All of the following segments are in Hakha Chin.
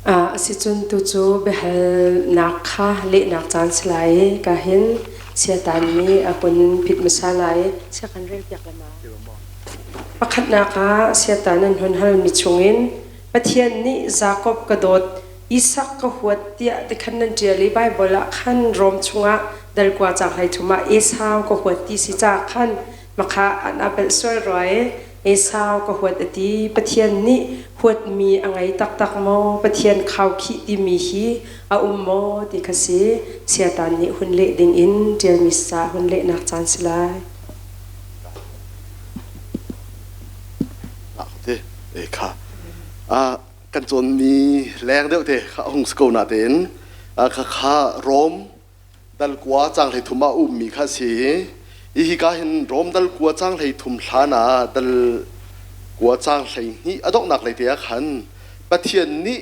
Asicun tucu biahalnak kha lehnak caan si lai i ka hin siatan nih a hun phit hmasa lai. Sia kan relpiak le ma? Pakhatnak ah siatan an hun halmi chungin Pathian nih Jakob ka dawt, Isak ka huat tiah tikhan nan ṭial i Baibal ah khan Rom chungah dal kua caang 13 ah Esau ka huat ti si caah khan makha an a belh sual rua i Esau ka huat a ti. Pathian nih huatmi a ngei taktak maw? Pathian khaukhih timi hi a um maw ti kha si. Siatan nih hun leh dingin ṭialmi ca hun lehnak caan si lai. Te kha kan cawnmi leng deuh te kha hung si ko na tein kha kha Rom dal kua caang 33 ah ummi kha a si i hika hin Rom dal kua caang 33 hlan ah dal kua caang 12 a donghnak lei te ah khan Pathian nih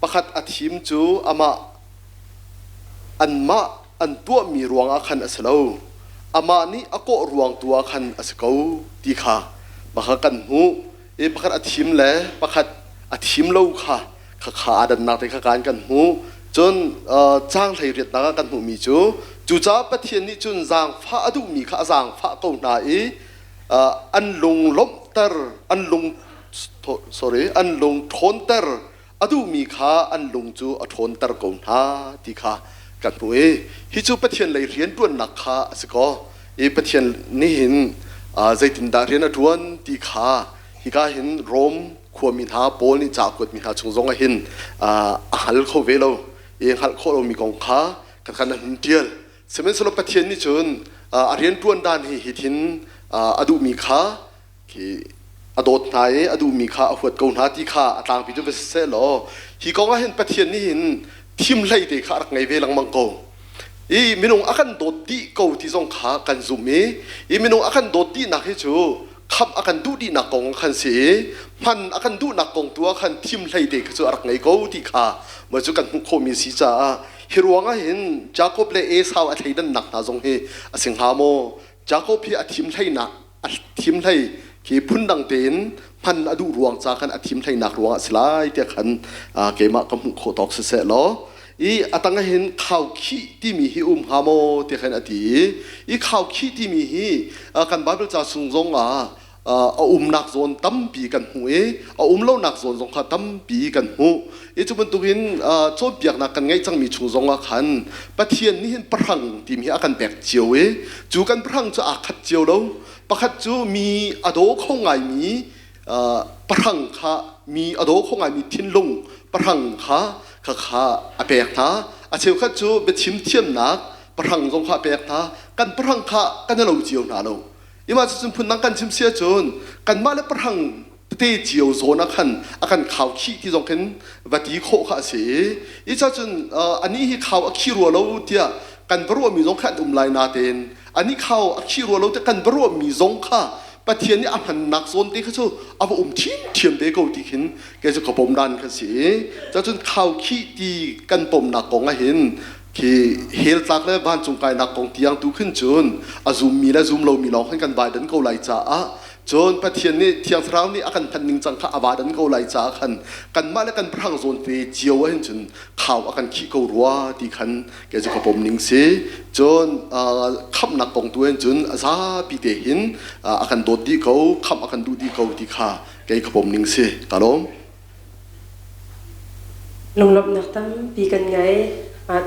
pakhat a thim cu amah anmah an tuahmi ruangah khan a si lo amah nih a kawh ruang tu ah khan a si ko ti kha maka kan hmuh i pakhat a thim le pakhat a thim lo kha khakha aa dannak te kha kan kan hmuh. Cun caang 18nak ah kan hmuhmi cu cucaah Pathian nih cun zaangfah a duhmi kha a zaangfah ko hna i an lung lawmhter an lung sorry an lung ṭhawnter a duhmi kha an lung cu a ṭhawnter ko hna ti kha kan hmuh i hi cu Pathian lei rianṭuannak kha a si ko i Pathian nih hin zeitindah rian a ṭuan ti kha hika hin Rom khuami hna Paul nih ca a kuatmi hna chung zong ah hin a hngal kho ve lo i hngalh khawh lomi kong kha kan kan hun ṭial. Sihmanhsehlaw Pathian nih cun a rianṭuan dan hi hithin a duhmi kha khi a dawt hna i a duhmi kha a huat ko hna ti kha a tlangpi cu va si seh law hi kong ah hin Pathian nih hin thim hlei te kha a rak ngei ve lengmang ko. I minung a kan dawt dih ko ti zong kha kan zumh i i minung a kan dawt dihnak hi cu khamh a kan duh dihnak kong khan si i hman a kan duhnak kong tu ah khan thim hlei te kha cu a rak ngei ko ti kha mah cu kan hmuh khawhmi si caah hi ruang ah hin Jakob le Esau a thleidannak hna zong hi a si hnga maw? Jakob hi a thim hleinak a thim hlei khi phundang tein hman a duh ruang ca khan a thim hleinak ruangah si lai tiah khan keimah ka hmuh khawh tawk siseh law i a tang ah hin khaukhih timi hi um hnga maw ti khan a ti i i khaukhih timi hi kan Bible ca chung zong ah a umnak zawn tampi kan hmuh i a um lonak zawn zong kha tampi kan hmuh i cu bantukin cawnpiaknak kan ngeih cangmi chung zong ah khan Pathian nih hin pahrang timi hi a kan pek cio i cu kan pahrang cu aa khat cio lo pakhat cu mi a daw kho ngaimi pahrang kha mi a daw kho ngaimi thinlung pahrang kha kha a pek hna a cheukhat cu biachim thiamnak pahrang zong kha a pek hna kan pahrang kha kan i lo cio hna lo ima cucun phundang kan chim si ahcun kanmah le pahrang tete cio zawn ah khan a kan khau khih ti zong khin va ti khawh kha a si i ca cun anih hi khau a khi rua lo tiah kan va ruahmi zong kha an um lai natein anih khau a khi rua lo tiah kan va ruahmi zong kha Pathian nih a hmannak zawn te kha cu a va um ṭhiamṭhiam te ko ti khin kei cu ka pom dan kha si i cun khaukhih ti kan pomnak kong ah hin khi hell tlak le vancung kainak kong tiang tu khin cun a zummi le zum lomi lawng khan kan vai dan ko lai caah cun Pathian nih Thiang Thlarau nih a kan hman ning cang kha a va dan ko lai caah khan kanmah le kan pahrang zawn te cio ah hin cun khau a kan khih ko rua ti khan kei cu ka pom ning si cun khamhnak kong tu hin cun a zapi te hin a kan dawt dih ko khamh a kan duh dih ko ti kha kei ka pom ning si ka lawm Lunglawmhnak tampi kan ngei.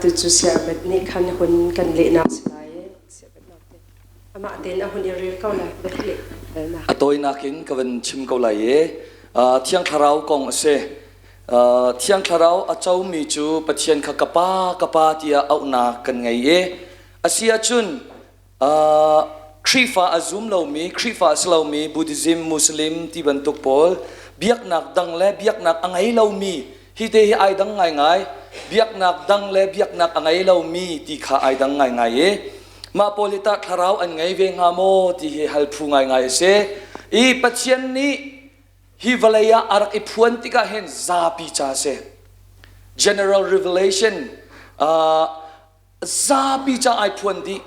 Tu cu siabet nih khan hun kan lehnak si lai. Amah tein a hun i rel ko lai. A tawinak in ka van chim ko lai i Thiang Thlarau kong a si. Thiang Thlarau a comi cu Pathian kha ka Pa, ka Pa tiah auhnak kan ngei i a si ahcun Khrihfa a zum lomi, Khrihfa a si lomi, Buddhism, Muslim ti bantuk pawl biaknak dang le biaknak a ngei lomi hi te hi ai dang ngaingai. Biaknak dang le biaknak a ngei lomi ti kha ai dang ngaingai i mah pawl hi tah thlarau an ngei ve hnga maw ti hi hal phu ngaingai a si. I Pathian nih hi vawlei ah a rak i phuan tikah hin zapi ca a si. General Revelation zapi ca ai phuan dih.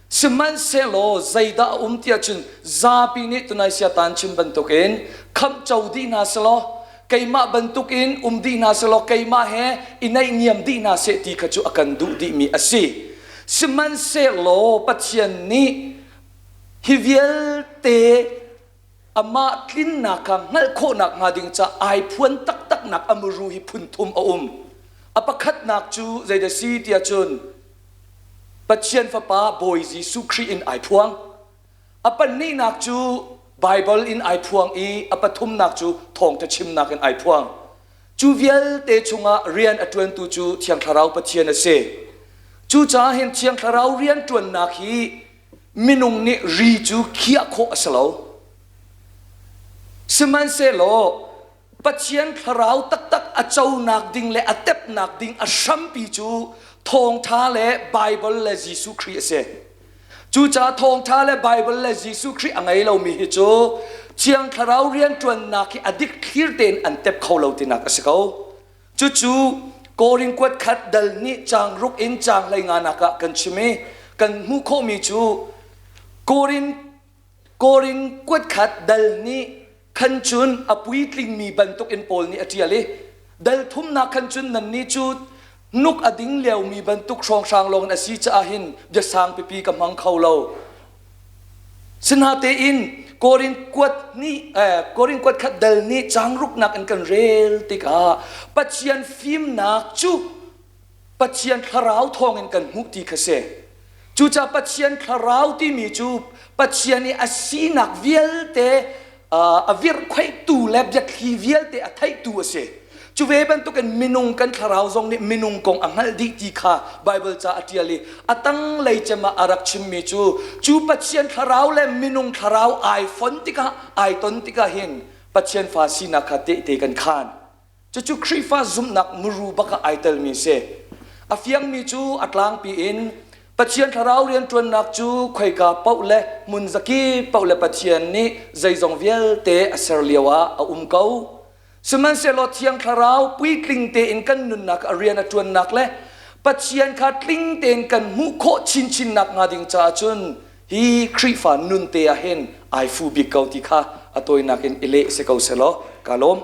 Sihmanhsehlaw zeidah a um tiah cun zapi nih tunai sia tan chim bantukin khamh co dih hna selaw. Keimah bantukin um dih hna selaw keimah he i naihniam dih hna seh ti kha cu a kan duh dihmi a si. Sihmanhsehlaw Pathian nih hi vialte amah tlinnak kha hngalh khawhnak hnga ding ca ai phuan taktaknak a muru hi phun thum a um. A pakhatnak cu zeidah si tiah cun Pathian Fapa Bawi Jesuh Khrih in ai phuang. A pahnihnak cu Baibal in ai phuang i a pathumnak cu thawngṭha chimnak in ai phuang. Cu vialte chungah rian a ṭuantu cu Thiang Thlarau Pathian a si. Cucaah hin Thiang Thlarau rian ṭuannak hi minung nih ri cu khiah khawh a si lo. Sihmanhsehlaw Pathian Thlarau taktak a conak ding le a tepnak ding a hrampi cu thawngṭha le Baibal le Jesuh Khrih a si. Cucaah thawngṭha le Baibal le Jesuh Khrih a ngei lomi hi cu Thiang Thlarau rianṭuannak hi a dikthlir tein an tep kho lo tinak a si ko. Cucu Korin kuat khat dal nih caang ruk in caang hlei nak ah kan chim i kan hmuh khawhmi cu Korin Korin kuat khat dal nih khan cun a puitlingmi bantukin Paul nih a ṭial i dal thumnak khan cun nannih cu nuk a ding liomi bantuk hrawnghrang lawngin a si caah hin biasang pipi ka hmang kho lo. Sinatein Korin kuat nih Korin kuat khat dal nih caang ruknak in kan rel tikah Pathian fimnak cu Pathian thlarau thawngin kan hmuh ti kha si. Cucaah Pathian thlarau timi cu Pathian i a sinak vialte a virhkhoihtu le biathli vialte a theihtu a si. Cu ve bantukin minung kan thlarau zong nih minung kong a hngalh dih ti kha Baibal ca a ṭial i a tanglei cem ah a rak chimmi cu cu Pathian thlarau le minung thlarau ai fon tikah ai ton tikah hin Pathian fa sinak kha tehte kan khaan. Cucu Khrihfa zumhnak muru bak ah ai telmi si. A fiangmi cu a tlangpi in Pathian thlarau rianṭuannak cu khoika paoh le hmun zakip paoh le Pathian nih zeizong vialte a ser lio ah a um ko. Sihmanhsehlaw Thiang Thlarau puitling tein kan nunnak a rian a ṭuannak le Pathian kha tling tein kan hmuh khawh chinchin nak hnga ding caah cun hi Khrihfa nun te ah hin ai fu bik ko ti kha a tawinak in i leh si ko selaw ka lawm.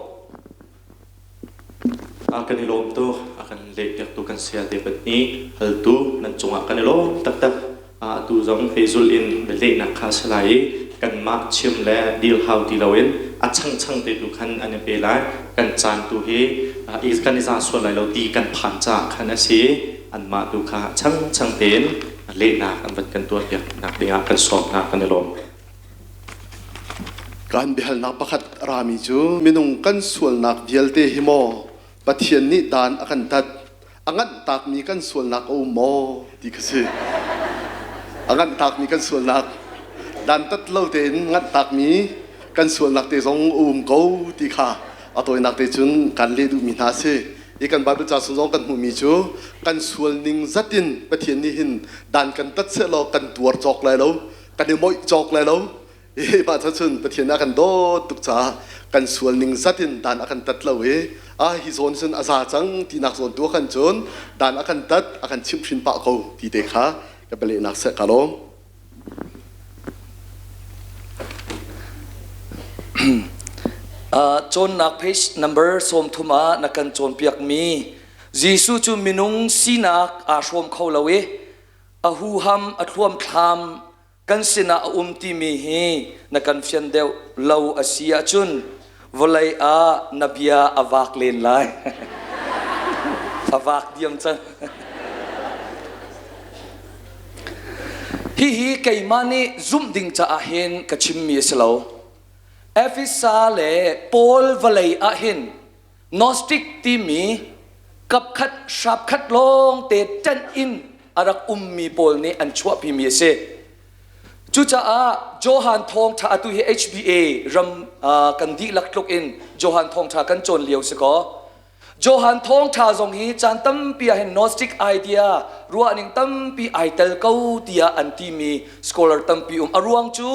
A kan i lawm tu a kan lehpiaktu kan saya te pahnih haltu nan cungah kan i lawm taktak. Atu zong pehzulh in bialehnak kha a si lai i kanmah chim le dil hau ti loin a changchang te tu khan an i pe lai. Kan caan tu hi kan i za sual lai lo ti kan phan caah khan a si i anmah tu kha changchang tein lehnak an van kan tuahpiak nak dingah kan sawm hna kan i lawm. Kan biahalnak pakhat rami cu minung kan sualnak vialte hi maw Pathian nih dan a kan tat a nganh takmi kan sualnak a um maw ti kha si. A nganh takmi kan sualnak dantat lo tein nganh takmi kan sualnak te zong a um ko ti kha a tawinak te cun kan leh duhmi hna a si. I kan Bible ca chung zong kan hmuhmi cu kan sual ning zat in Pathian nih hin dan kan tat sehlaw kan tuar cawk lai lo, kan i moih cawk lai lo. I mah cun Pathian a kan dawt tuk caah kan sual ning zat in dan a kan tat lo i a hi zawn cun a za cang tinak zawn tu khan cun dan a kan tat a kan chimhhrin pah ko ti te kha ka bialehnak seh ka lawm. Cawnnak page number 30 ah na kan cawnpiakmi Jesuh cu minung sinak aa hrawm kho lo i a huham a thluamthlam kan sinah a um timi hi na kan fian deuh lo a si ahcun vawlei ah na bia a vak len lai. A vak diam cang. Hihi keimah nih zumh ding caah hin ka chimmi a si lo. Efesa le Paul vawlei ah hin Gnostic timi kapkhat hrapkhat lawng te ṭanh in a rak ummi pawl nih an chuahpimi a si. Cucaah Johan thawngṭha atu hi HBA ram kan dihlak tluk in Johan thawngṭha kan cawn lio si kaw Johan thawngṭha zong hi caan tampi ah hin Gnostic idea ruahning tampi ai tel ko tiah an timi scholar tampi um. A ruang cu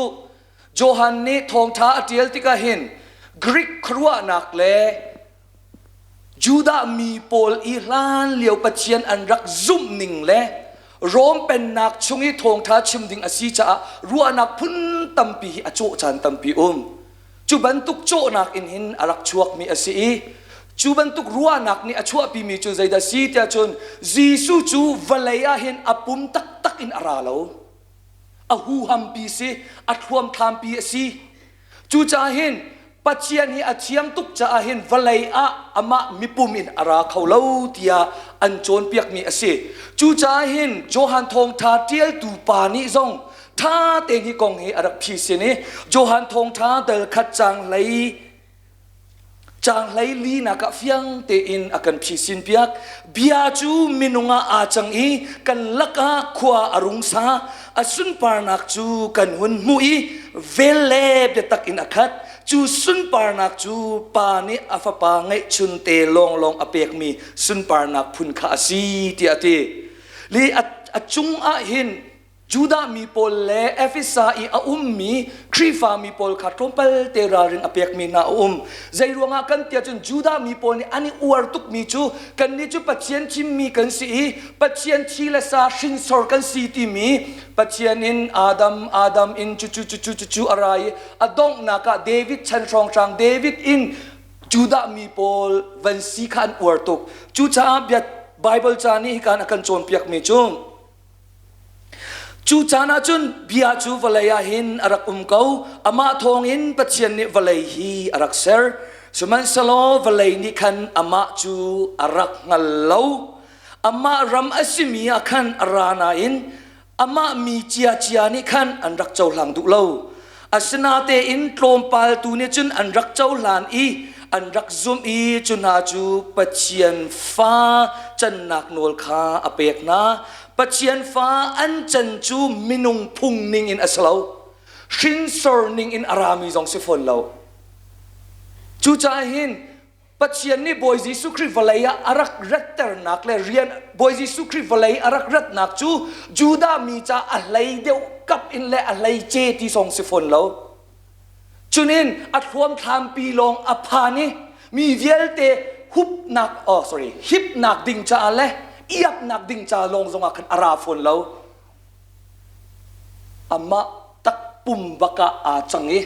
Johan nih thawngṭha a ṭial tikah hin Greek khuaruahnak le Judah mi pawl i hlan lio Pathian an rak zumh ning le Rom pennak chung i thawngṭha chim ding a si caah ruahnak phun tampi hi a cawh caan tampi um. Cu bantuk cawhnak in hin a rak chuakmi a si i cu bantuk ruahnak nih a chuahpimi cu zeidah si tiah cun Jesuh cu vawlei ah hin a pum taktak in a ra lo. A huhampi si, a thluamthlampi a si. Cucaah hin Pathian hi a thiam tuk caah hin vawlei ah amah mipum in a ra kho lo tiah an cawnpiakmi a si. Cucaah hin Johan Thawngṭha ṭialtu pa nih zong ṭha tein hi kong hi a rak phisin i Johan Thawngṭha dal khat caang hlei caang hlei linak ah fiang tein a kan phisin piak. Bia cu minung ah aa cang i kan lakah khua a rung sa. A sunparnak cu kan hun hmuh i vel le biatak in a khat. Cu sunparnak cu Pa nih a Fapa ngeihchun te lawnglawng a pekmi sunparnak phun kha a si tiah a ti. Li a cung ah hin Judah mi pawl le Efesa i a ummi Khrihfa mi pawl kha tlawmpal te ralring a pekmi hna a um. Zei ruangah kan tiah cun Judah mi pawl nih an i uar tukmi cu kannih cu Pathian thimmi kan si i Pathian thi le sa hrinsor kan si timi Pathian in Adam Adam in cucu cucu cucu a ra i a donghnak ah David chan hrawnghrang David in Judah mi pawl van si kha an uar tuk. Cucaah bia Bible ca nih hikan a kan cawnpiakmi cu Cu caan ah cun bia cu vawlei ah hin a rak um ko. Amah thawngin Pathian nih vawlei hi a rak ser. Sihmanhsehlaw vawlei nih khan amah cu a rak hngal lo. Amah ram a simi ah khan a ra nain amah mi ciacia nih khan an rak cohlang duh lo. Asinatein tlawmpal tu nih cun an rak cohlan i an rak zumh i cu hna cu Pathian fa cannak nawl kha a pek hna. Pathian fa an can cu minung phung ning in a si lo. Hrinsor ning in a rami zong si fawn lo. Cucaah hin Pathian nih Bawi Jesuh Khrih vawlei ah a rak ratternak le rian Bawi Jesuh Khrih vawlei a rak ratnak cu Judah mi ca a hlei deuh kap in le a hlei ce ti song si fawn lo. Cunin a thluamthlampi lawng a phan i mi vialte hupnak oh sorry hipnak ding caah le iapnak ding ca lawng zongah khan a ra fawn lo. Amah takpum bak ah aa cang i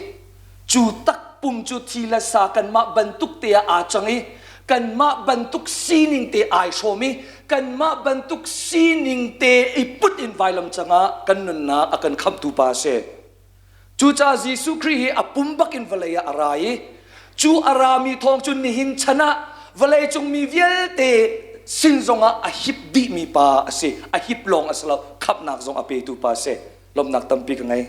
cu takpum cu thi le sa kanmah bantuk te ah aa cang i kanmah bantuk sining te ai hrawm i kanmah bantuk sining te i put in vailam cangah kan nunnak a kan khamhtu pa a si. Cucaah Jesuh Khrih hi a pum bak in vawlei ah a ra i cu a rami thawng cu nihin chan ah vawleicung mi vialte sin zongah a hip dihmi pa a si. A hip lawng a si lo, khamhnak zong a petu pa a si. Lawmhnak tampi ka ngei.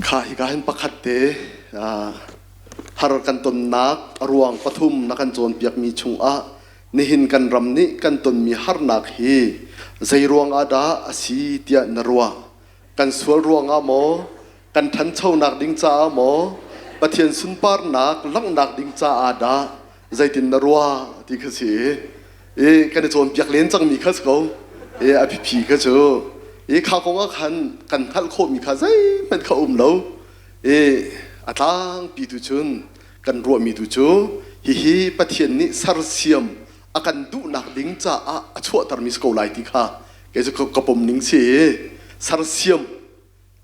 Kha hika hin pakhat te har kan tonnak a ruang pathum na kan cawnpiakmi chungah nihin kan ram nih kan tonmi harnak hi zei ruangah dah a si tiah na ruah? Kan sual ruangah maw? Kan ṭhanchonak ding caah maw? Pathian sunparnak langhnak ding caah dah zeitin na ruah ti kha si i kan i cawnpiak len cangmi kha si ko. I a biapi kha cu i kha kong ah khan kan hngalh khawhmi kha zeihmanh kha um lo. I a tlangpi tu cun kan ruahmi tu cu hihi Pathian nih sersiam a kan duhnak ding caah a chuahtermi si ko lai ti kha kei cu ka pom ning si i sersiam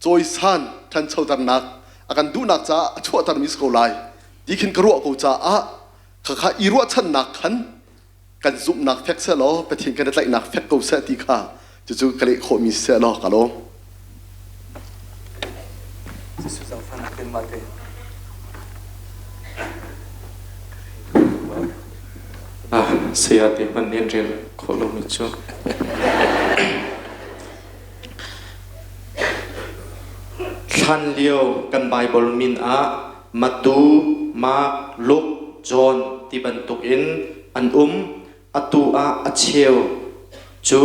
cawisan ṭhanchoternak a kan duhnak caah a chuahtermi si ko lai ti khin ka ruah ko caah khakha i ruahchannak khan kan zumhnak fek seh law Pathian kan i tlaihnak fek ko seh ti kha cucu ka leh khawhmi seh law ka lawm. Saya te hmanh nih an rel khawh lomi cu. Hlan lio kan Baibal min ah Matu, Mark, Luke, John ti bantuk in an um. Atu ah a cheu cu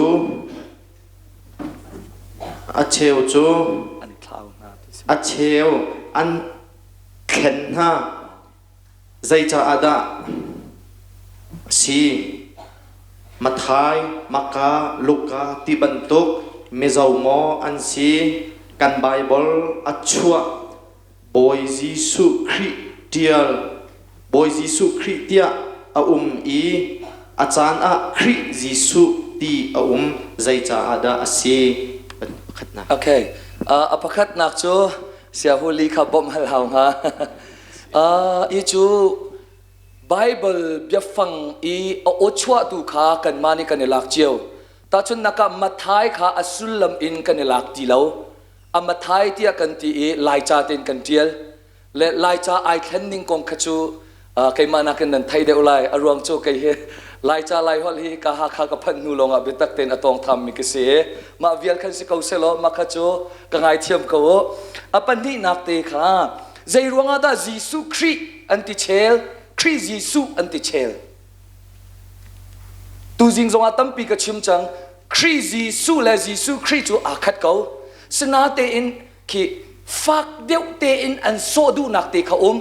a cheu cu an thlau hna ti si. A cheu an thlen hna. Zeicaah dah a si? Matthai, Maka, Luka ti bantuk Mizo maw an si? Kan Baibal a chuah Bawi Jesuh Khrih ṭial Bawi Jesuh Khrih tiah a um i a caan ah Khrih Jesuh ti. ti a um zei caah dah a si? Pakhatnak. Okay. A pakhatnak cu siahuli kha bawmh hal hau hnga. I cu Bible biafang i a aw chuahtu kha kanmah nih kan i lak cio. Tahchunhnak ah Matthai kha a sullam in kan i lak ti lo. A Matthai tiah kan ti i Laica tein kan ṭial. Le Laica ai thlen ning kong kha cu keimah nakin nan thei deuh lai. A ruang cu kei hi Laica Laiholh hi ka Hakha ka phanh hnu lawngah biatak tein a tawng thammi ka si i mah vial khan si ko selaw mah kha cu ka ngaithiam ko u. A pahnihnak te kha zei ruangah dah Jesuh Khrih an ti chel, Khrih Jesuh an ti chel. Tuzing zongah tampi ka chim cang. Khrih Jesuh le Jesuh Khrih cu aa khat ko. Sinatein khi fak deuh tein an sawh duhnak te kha um.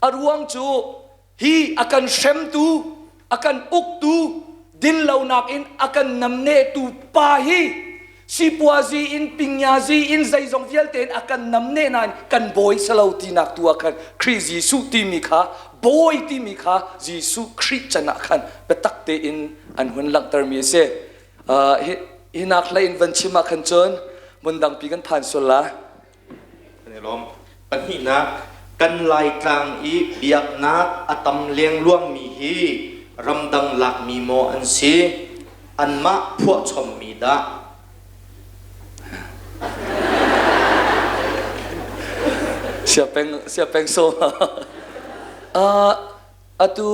A ruang cu hi a kan hremtu, a kan uktu, dinlonak in a kan namnehtu pa hi sipuazi in pingyazi in zeizong vialte in a kan namneh nain kan bawi salo tinak tu ah khan Khrih Jesuh timi kha bawi timi kha Jesuh Khrih can ah khan biatak tein an hun langhtermi a si. Hi hi nak hlei in van chim ah khan cun hmun dangpi kan phan sual la. Kan i lawm. Pahnihnak, kan Laitlang i biaknak a tam lengluangmi hi ramdang lakmi maw an si? Anmah phuahchommi dah? Siapeng siapeng so. Uh, atu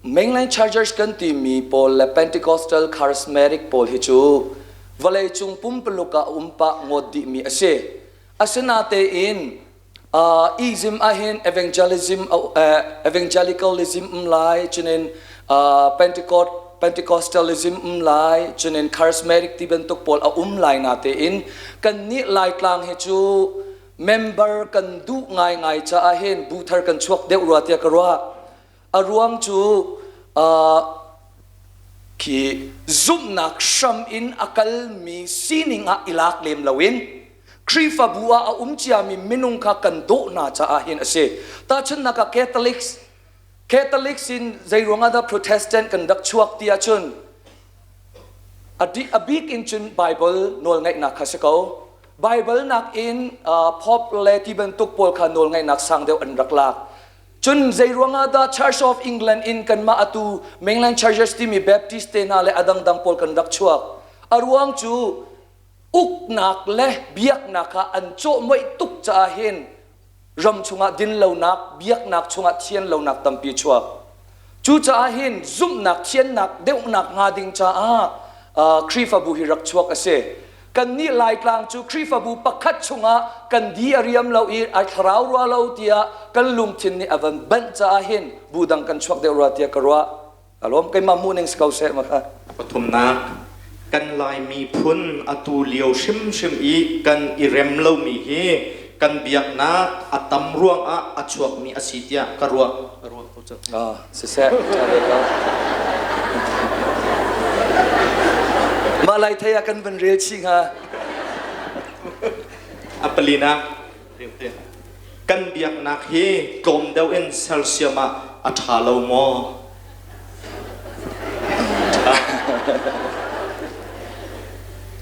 mainline churches kan timi pawl le Pentecostal charismatic pawl hi cu vawleicung pumpuluk ah umpa ngawt dihmi a si. Asinatein uh, ism ahhin evangelism uh, evangelicalism um lai cunin uh, Pentecost Pentecostalism um lai cunin charismatic ti bantuk pawl a um lai na tein kan nih Laitlang hi cu member kan duh ngaingai caah hin bu thar kan chuak deuh rua tiah ka ruah. A ruang cu uh, khi zumhnak hram in a kalmi sining ah i lak lem loin Khrihfabu ah a um ciami minung kha kan dawh hna caah hin a si. Tahchunhnak ah Catholics Catholics in zei ruangah dah Protestant kan rak chuak ti ahcun a bik in cun Bible nawlngaihnak kha si ko. Bible nakin uh, Pope le ti bantuk pawl kha nawlngaihnak sang deuh an rak lak. Cun zei ruangah dah Church of England in kanmah atu mainland churches timi Baptist te hna le a dangdang pawl kan rak chuak. A ruang cu uknak le biaknak kha an cawhmoih tuk caah hin ram chungah dinlonak, biaknak chungah thianlonak tampi chuak. Cucaah hin zumhnak thiannak deuhnak hnga ding caah Khrihfabu hi rak chuak a si. Kannih Laitlang cu Khrihfabu pakhat chungah kan di a riam lo i ai thlarau rua lo tiah kan lungthin nih a van banh caah hin bu dang kan chuak deuh rua tiah ka ruah. Alawm keimah hmuh ning si ko seh ma kha. Pathumnak, kan Lai miphun atu lio hrimhrim i kan i rem lomi hi kan biaknak a tam ruangah a chuakmi a si tiah ka ruah. Ka ruah ko cu. Ah, siseh, ṭha ve ko. Mah lai thei ah kan van rel chih hnga. A palinak, kan biaknak hi tlawm deuh in sersiam ah a ṭha lo maw?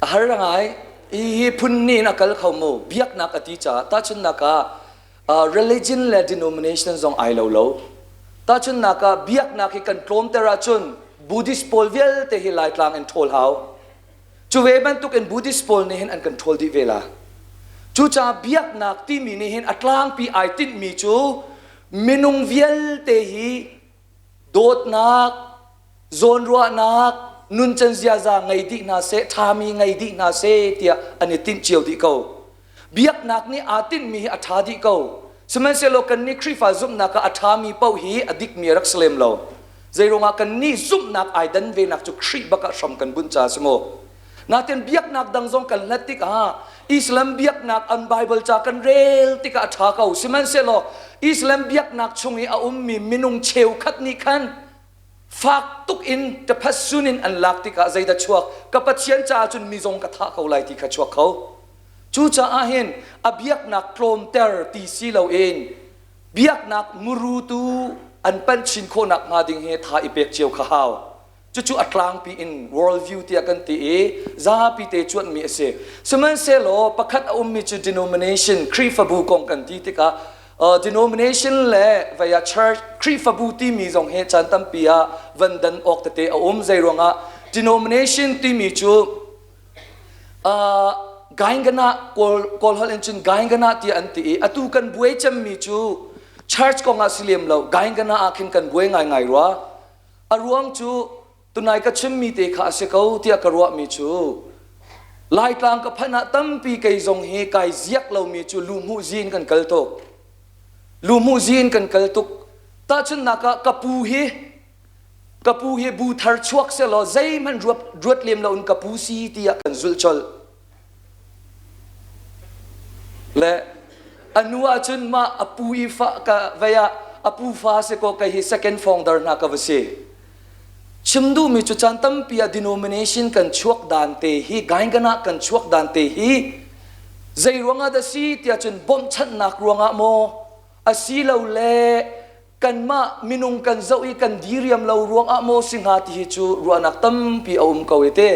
A har ngai. Hi phun nih in a kal kho mu. Biaknak a ti caah tahchunhnak ah religion le denomination zong ai lo lo. Tahchunhnak ah biaknak hi kan tlawmter ahcun Buddhist pawl vialte hi Laitlang in ṭhawl hau. Cu ve bantuk in Buddhist pawl nih hin an kan ṭhawl dih ve la. Cucaah biaknak timi nih hin a tlangpi ai tinhmi cu minung vialte hi dawtnak, zawnruahnak, nuncan ziaza ngei dih hna seh, ṭhami ngei dih hna seh tiah an i tinh cio dih ko. Biaknak nih aa tinhmi hi a ṭha dih ko. Sihmanhsehlaw kannih Khrihfa zumhnak ah a ṭhami paoh hi a dikmi a rak si lem lo. Zeiruangah kannih zumhnak ai dan venak cu Khrih bak ah hram kan bunh caah a si mu. Natin biaknak dang zong kan hlat tikah Islam biaknak an Bible ca kan rel tikah a ṭha ko. Sihmanhsehlaw Islam biaknak chung i a ummi minung cheukhat nih khan fak tuk in ṭaphat in an lak tikah zeidah chuak? Ka Pathian caah cun mi zong ka thah ko lai ti kha chuak kho. Cucaah hin a biaknak tlawmter ti si loin biaknak muru tu an panh chin khawhnak hnga ding hi tha i pek cio kha hau. Cucu a tlangpi in world view tiah kan ti i zapi te cuanhmi a si. Sihmanhsehlaw pakhat a ummi cu denomination Khrihfabu kong kan ti tikah denomination le vaya church Khrihfabu timi zong hi caan tampi ah van dan awk tete a um. Zei ruangah denomination timi cu Gaingana Kawl Kawlholh in cun Gaingana tiah an ti i atu kan buai cemmi cu church kong ah si lem lo Gaingana ah khin kan buai ngaingai rua. A ruang cu tunai ka chimmi te kha a si ko tiah ka ruahmi cu Laitlang ka phanh ah tampi kei zong hi kai ziak lomi cu luhmuh zin kan kal tuk. Luhmuh zin kan kal tuk. Tahchunhnak ah ka pu hi ka pu hi bu thar chuak selaw zeihmanh ruat, ruat lem loin ka pu si tiah kan zulh colh. Le a nu ahcun mah a pu i fa ka vei ah a pu fa si ko kei hi second founder hna ka va si. Chim duhmi cu caan tampi ah denomination kan chuak dan te hi gaingana kan chuak dan te hi zei ruangah dah si tiah cun bawmhchanhnak ruangah maw asilole kanmah minung kan zoh i kan diriam lo ruangah maw si hnga ti hi cu ruahnak tampi a um ko i te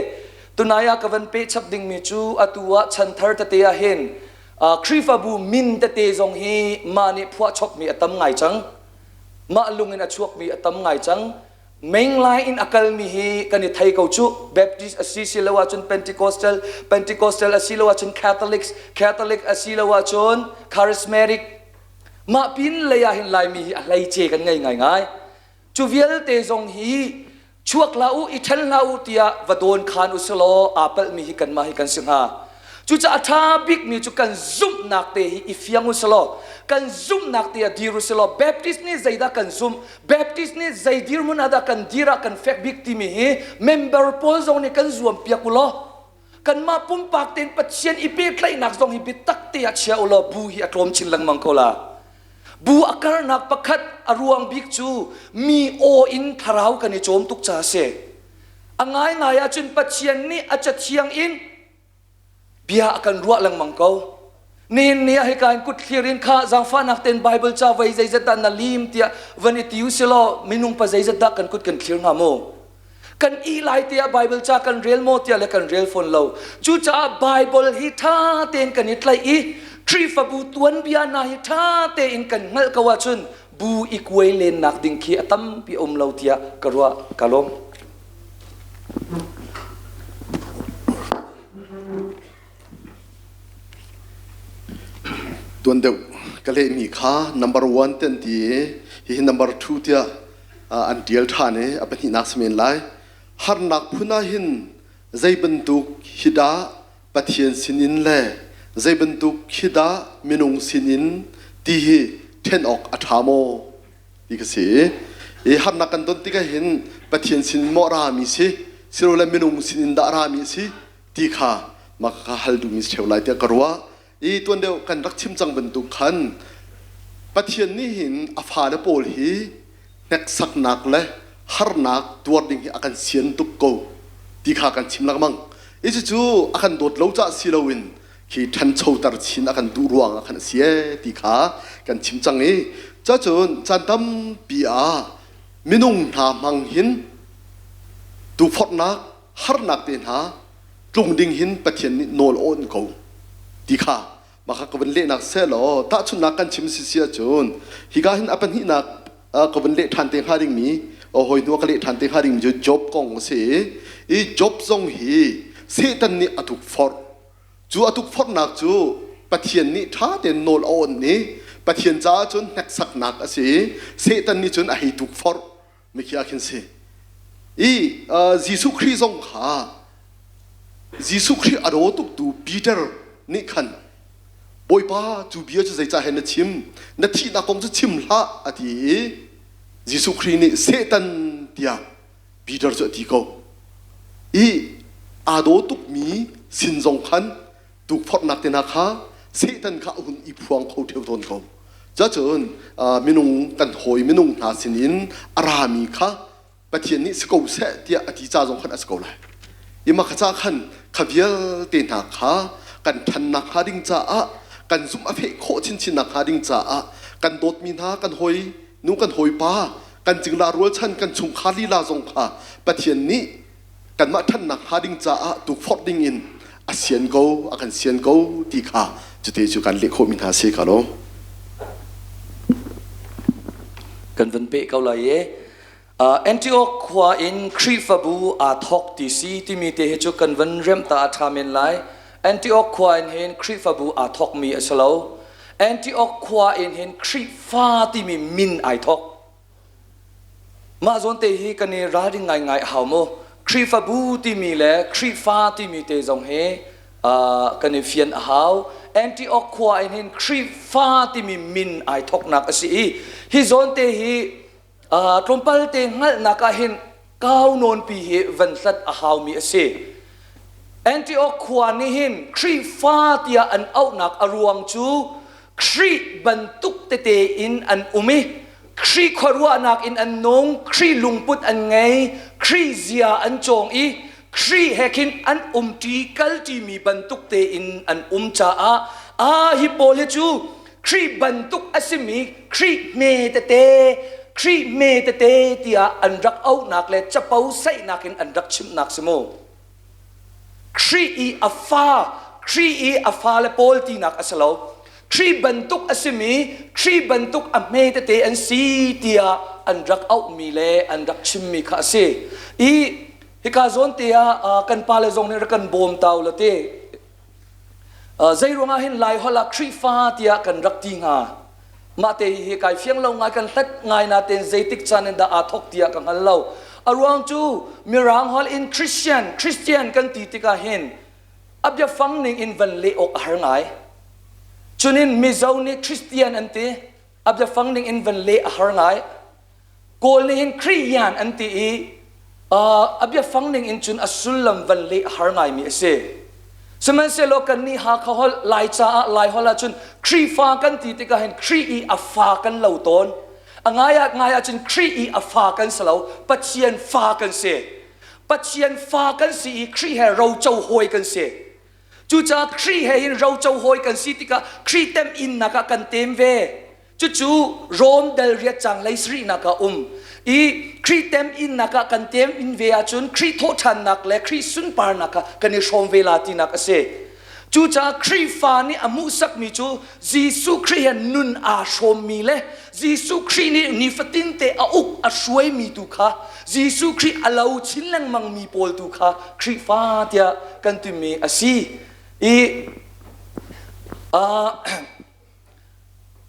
tunai ah ka van pe chap dingmi cu atu ah chanthar tete ah hin Khrihfabu min tete zong hi mah nih phuahchopmi a tam ngai cang mah lung in a chuakmi a tam ngai cang mainline in a kalmi hi kan i thei ko cu Baptist a si si lo ahcun Pentecostal Pentecostal a si lo ahcun Catholics Catholic a si lo ahcun Charismatic Mah pin lei ah hin Laimi hi a hleice kan ngei ngaingai. Cu vialte zong hi chuak hlah u, i ṭhen hlah u tiah va dawn khan u silaw aa palhmi hi kanmah hi kan si hnga. Cucaah a ṭha bikmi cu kan zumhnak te hi i fiang u silaw, kan zumhnak te ah dir u silaw, Baptist nih zeidah kan zumh, Baptist nih zei dirhmun ah dah kan dir ah kan fek bik timi hi member pawl zong nih kan zuam piak u law, kanmah pumpak tein Pathian i pehtlaihnak zong hi biatak te ah chia u law bu hi a tlawm chin lengmang ko la. Bu a karnak pakhat a ruang bik cu mi aw in thlarau kan i cawm tuk ca a si. A ngaingai ahcun Pathian nih a cathiang in bia a kan ruah lengmang ko. Nihin ni ah hika in kut thlir in kha zaangfahnak tein Bible ca voi zeizat dah na lim tiah van i ti u silaw minung pa zeizat dah kan kut kan thlir hnga mu? Kan ih lai te ah Bible ca kan rel maw tiah le kan rel fawn lo. Cucaah Bible hi ṭha tein kan i tlaih i Khrihfabu tuanbia hna hi ṭha tein kan hngalh ko ahcun bu i kuai lennak ding khi a tampi a um lo tiah ka ruah. Ka lawm. Tuan deuh ka lehmi kha number one te an ti i hihi number two tiah an ṭial ṭhan i a pahnihnak si men lai. Harnak phun ah hin zei bantuk hi dah Pathian sinin le zei bantuk hi dah minung sinin ti hi ṭhen awk a ṭha maw ti ka si. I harnak kan ton tikah hin Pathian sin maw rami si, silole minung sinin dah rami si ti kha mah ka hal duhmi si ṭheo lai tiah ka ruah. I tuan deuh kan rak chim cang bantuk khan Pathian nih hin a fale pawl hi hneksaknak le harnak tuar ding hi a kan sian tuk ko ti kha kan chim lengmang. I cucu a kan dawt lo caah si loin khi ṭhanchoter chin a kan duh ruang ah khan a si ee ti kha kan chim cang i cacun caan tampi ah minung hna hmang hin tuforhnak harnak te hna tlung ding hin Pathian nih nawl a awnh ko ti kha mah kha ka vun lehnak sehlaw tahchunhnak kan chim si si ahcun hika hin a pahnihnak ka vun leh ṭhan te hnga dingmi hawi hnu ah ka leh ṭhan te hnga dingmi cu Job kong a si i Job zong hi Satan nih a tukforh cu a tukforhnak cu Pathian nih ṭha tein nawl a awnh i Pathian caah cun hneksaknak a si i Satan nih cun a hei tukforh mikhi ah khin si i Jesuh Khrih zong kha Jesuh Khrih a daw tuktu Peter nih khan Bawipa cu bia cu zeicah hen na chim na thihnak kong cu chim hlah a ti i Jesuh Khrih nih Satan tiah Peter cu a ti ko i aa daw tukmi sin zong khan tukforhnak te hna kha Satan kha a hun i phuang kho ṭheo tawn ko. Cacun minung kan hawi minung hna sinin a rami kha Pathian nih si ko seh tiah a ti ca zong khan a si ko lai. Ima kha ca khan kha vialte hna kha kan ṭhannak hnga ding caah kan zumh a feh khawh chinchin nak hnga ding caah kan dawtmi hna kan hawi nu kan hawipa kan. Kan cingla rualchan kan chungkhar lila zong kha Pathian nih kanmah ṭhatnak hnga ding caah tukforh ding in a sian ko, a kan sian ko ti kha cute cu kan leh khawhmi hna si ka lawm. Kan van peh ko lai e. Antioch khua in Khrihfabu aa thawk ti si timi te hi cu kan van remh ta a ṭha men lai. Antioch khua in hin Khrihfabu aa thawkmi a si lo. Antioch khua in hin Khrihfa timi min ai thawk. Mah zawn te hi kan i ralring ngaingai a hau mu. Khrihfabu timi le Khrihfa timi te zong hi kan i fian a hau. Antioch khua in hin Khrihfa timi min ai thawknak a si i hi zawn te hi tlawmpal te hngalhnak ah hin kau nawnpi hi van hlat a haumi a si. Antioch khua nih hin Khrihfa tiah an auhnak a ruang cu Khrih bantuk tete in an um i Khrih khuaruahnak in an nung, Khrih lungput an ngei, Khrih zia an cawng i Khrih he khin an umṭi kalṭimi bantuk tein an um caah a hi pawl hi cu Khrih bantuk a simi Khrih hme tete Khrih hme tete tiah an rak auhnak le capo saihnak in an rak chimhnak si mu. Khrih i a fa Khrih i a fale pawl tinak a si lo. Khrih bantuk a simi Khrih bantuk a hme tete an si tiah an rak auhmi le an rak chimmi kha a si. I hika zawn te ah kan pale zong nih rak kan bawm tau la te. Zei ruangah hin Lai holh ah Khrihfa tiah kan rak ti hnga? Mah te hi kai fiang lo ngai kan hlat ngai natein zeitik caan in dah aa thawk tiah ka hngal lo. A ruang cu Mirang holh in Christian, Christian kan ti tikah hin a biafang ning in van leh awk a har ngai. Cunin Mizo nih Christian an ti, a biafang ning in van leh a har ngai. Kawl nih hin Khriyan an ti i a biafang ning in cun a sullam van leh a har ngaimi a si. Sihmanhsehlaw kannih Hakha holh Lai caah Lai holh ahcun Khrihfa kan ti tikah hin Khrih i a fa kan lo tawn. A ngai ah ngai ahcun Khrih i a fa kan si lo, Pathian fa kan si. Pathian fa kan si i Khrih he roco hawi kan si. Cucaah Khrih he hin roco hawi kan si tikah Khrih temhinnak ah kan tem ve. Cucu Rom dal riat cang lei sarihnak ah um i Khrih temhinnak ah kan tem in ve ahcun Khrih thawhṭhannak le Khrih sunparnak ah kan i hrawm ve la tinak a si. Cucaah Khrihfa nih a hmuhsakmi cu Jesuh Khrih he nun aa hrawmmi le Jesuh Khrih nih nifatin te a uk a hruaimi tu kha Jesuh Khrih a lo chin lengmangmi pawl tu kha Khrihfa tiah kan timi a si. I uh,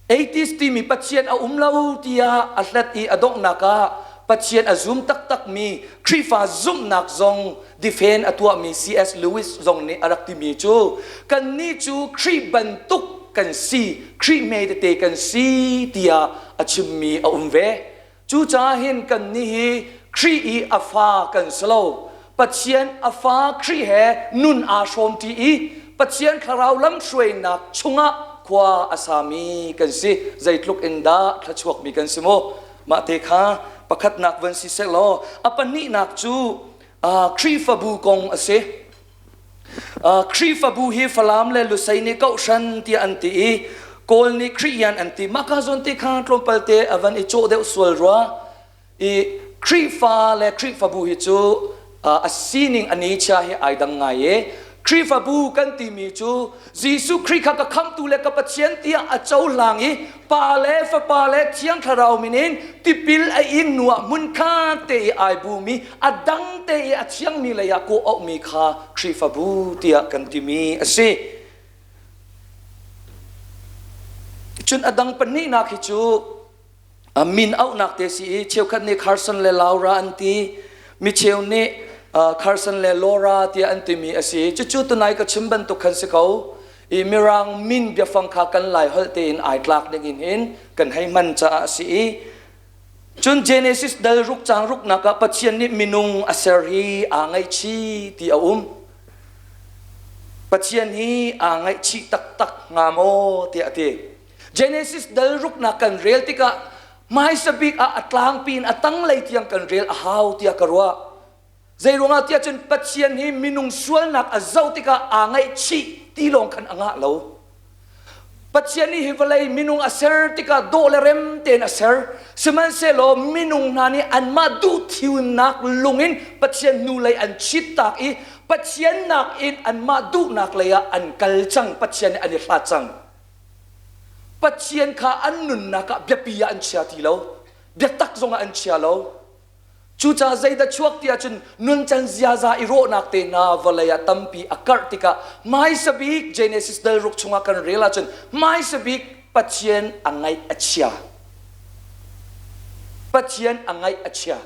Atheist timi Pathian a um lo tiah a hlat i a donghnak ah Pathian a zum taktakmi Khrihfa zumhnak zong defend a tuahmi C.S. Lewis zong nih a rak timi cu kannih cu Khrih bantuk kan si, Khrih hme tete kan si tiah a chimmi a um ve. Cucaah hin kannih hi Khrih i a fa kan si lo. Pathian a fa Khrih he nun aa hrawmṭi i Pathian thlarau lamhruainak chungah khua a sami kan si. Zeitluk in dah thluachuakmi kan si mu. Mah te kha pakhatnak van si sehlaw a pahnihnak cu Khrihfabu kong a si. Khrihfabu hi Falam le Lusei nih kohhran tiah an ti i Kawl nih Khrihyan an ti. Mah ka zawn te kha tlawmpal te a van i cawh deuh sual rua. I Khrihfa le Khrihfabu hi cu a sining a nature hi ai dang ngai i Khrihfabu kan timi cu Jesuh Khrih kha ka khamtu le ka Pathian tiah a cohlang i Pa le Fapa le Thiang Thlarau min in tipil a ing hnu ah hmunkhat te i ai bumi a dang te i a thiangmi lei ah kawh auhmi kha Khrihfabu tiah kan timi a si. Cun a dang pahnihnak hi cu min auhnak te si i cheukhat nih Carson le Laura an ti mi cheu nih Carson le Laura tiah an timi a si cucu tunai ka chim bantuk khan si ko i mirang min biafang kha kan lai holh tein ai tlak ding in hin kan hei hman caah a si i cun Genesis dal ruk cang ruknak ah Pathian nih minung a ser hi aa ngaihchih ti a um Pathian hi aa ngaihchih taktak hnga maw tiah a ti Genesis dal ruknak kan rel tikah hmaisa bik ah a tlangpi in a tanglei tiang kan rel a hau tiah ka ruah. Zei ruangah tiah cun Pathian hi minung sualnak a zoh tikah aa ngaihchih ti lawng khan a ngah lo. Pathian nih hi vawlei minung a ser tikah dawh le rem tein a ser. Sihmanhsehlaw minung hna nih anmah duhthimnak lung in Pathian hnulei an chittak i Pathian nakin anmah duhnak lei ah an kal cang. Pathian nih an i hlat cang. Pathian kha an nunnak ah biapi ah an chia ti lo. Biatak zongah an chia lo. Cucaah zeidah chuak ti ahcun nuncan ziaza i rawhnak te hna vawlei ah tampi a karh tikah hmaisa bik Genesis dal ruk chungah kan rel ahcun hmaisa bik Pathian a ngaih a chia. Pathian a ngaih a chia.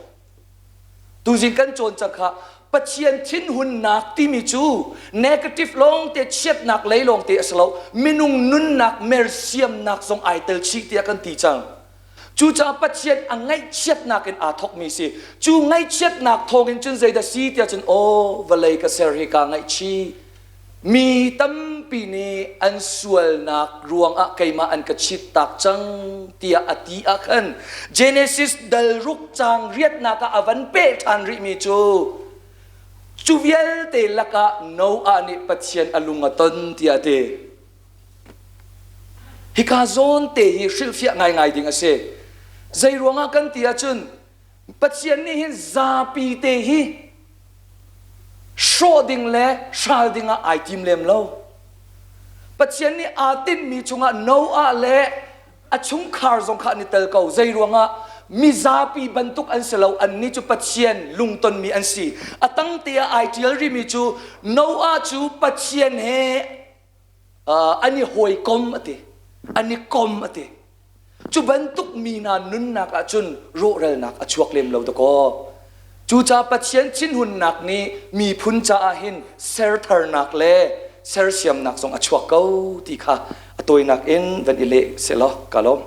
Tuzing kan cawn cang kha Pathian thinhunnak timi cu negative lawngte chiatnak lei lawngte a si lo minung nunnak mersiamnak zong ai tel chih tiah kan ti cang. Cucaah Pathian a ngaihchiatnak in aa thawkmi si. Cu ngaihchiatnak thawngin cun zeidah si tiah cun aw vawlei ka ser hi kaa ngaihchih. Mi tampi nih an sualnak ruangah keimah an ka chittak cang tiah a ti ah khan Genesis dal ruk caang riatnak ah a van peh ṭhan rihmi cu cu vialte lakah Noah nih Pathian a lung a ton tiah a ti. Hika zawn te hi hrilhfiah ngaingai ding a si. Zei ruangah kan ti ahcun Pathian nih hin zapi te hi hrawh ding le hral ding ah ai tim lem lo. Pathian nih aa tinhmi chungah Noah le a chungkhar zong kha an i tel ko. Zei ruangah mizapi bantuk an si lo, annih cu Pathian lungtonmi an si. A tang te ah ai ṭial rihmi cu Noah cu Pathian he an i hawikom a ti an i kom a ti cu bantuk mi hna nunnak ah cun rawhralnak a chuak lem lo dakaw cucaah Pathian thinhunnak nih miphun caah hin sertharnak le sersiamnak zong a chuak ko ti kha a tawinak in van i leh sehlaw ka lawm.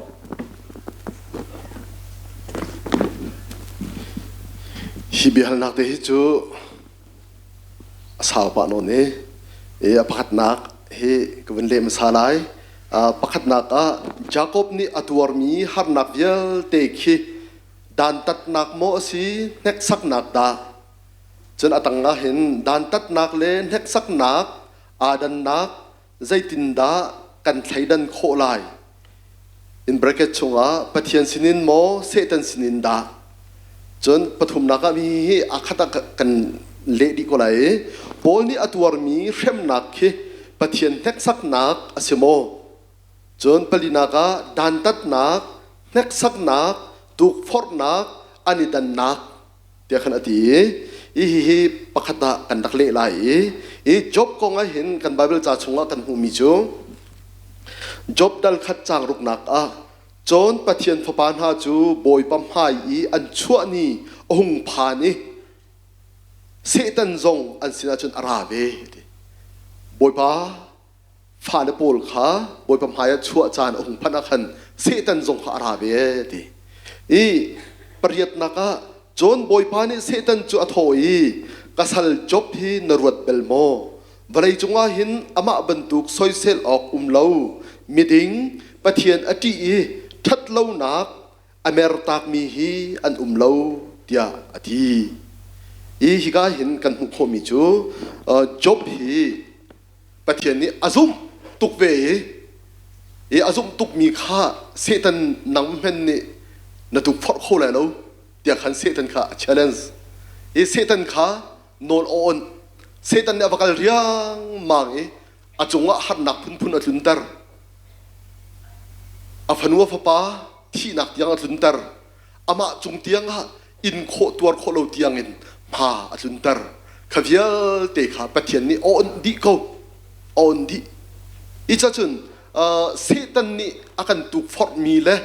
Hi biahalnak te hi cu A sau pah nawn i a pakhatnak hi ka vun leh hmasa lai. Pakhatnak ah Jakob nih a tuarmi harnak vialte khi dantatnak maw a si, hneksaknak dah? Cun a tang ah hin dantatnak le hneksaknak aa dannak zeitindah kan thleidan khawh lai? In bracket chungah Pathian sinin maw Satan sinin dah? Cun pathumnak ah mi hi a khat ah kan leh dih ko lai i Paul nih a tuarmi hremnak khi Pathian hneksaknak a si maw? Cun palinak ah dantatnak, hneksaknak, tukforhnak an i dannak tiah khan a ti i hihi pakhat ah kan rak leh lai i i Job kong ah hin kan Bible ca chungah kan hmuhmi cu Job dal khat caang ruknak ah cun Pathian fapa hna cu Bawipa hmai i an chuah ni a hung phan i Satan zong an sinah cun a ra ve ti. Bawipa fale pawl kha Bawipa hmaiah chuah caan a hung phanh ah khan Satan zong kha a ra ve ti. I pariatnak ah cun Bawipa nih Satan cu a thawh i ka sal Job hi na ruat bel maw? Vawlei cungah hin amah bantuk soisel awk um lo miding Pathian a ṭih i ṭhatlonak a mertakmi hi an um lo tiah a ti. I hika hin kan hmuh khawhmi cu Job hi Pathian nih a zumh tuk ve i a zumh tukmi kha Satan nang hmen nih na tukforh kho lai lo tiah khan Satan kha a challenge i Satan kha nawl a awnh. Satan nih a va kal riangmang i a cungah harnak phunphun a tlunter. A fanu a fapa thihnak tiang a tlunter. Amah cung tiangah in khawh tuar khawh lo tiangin hma a tlunter. Kha vialte kha Pathian nih a onh dih ko. A onh dih. I cacun Satan nih a kan tukforhmi le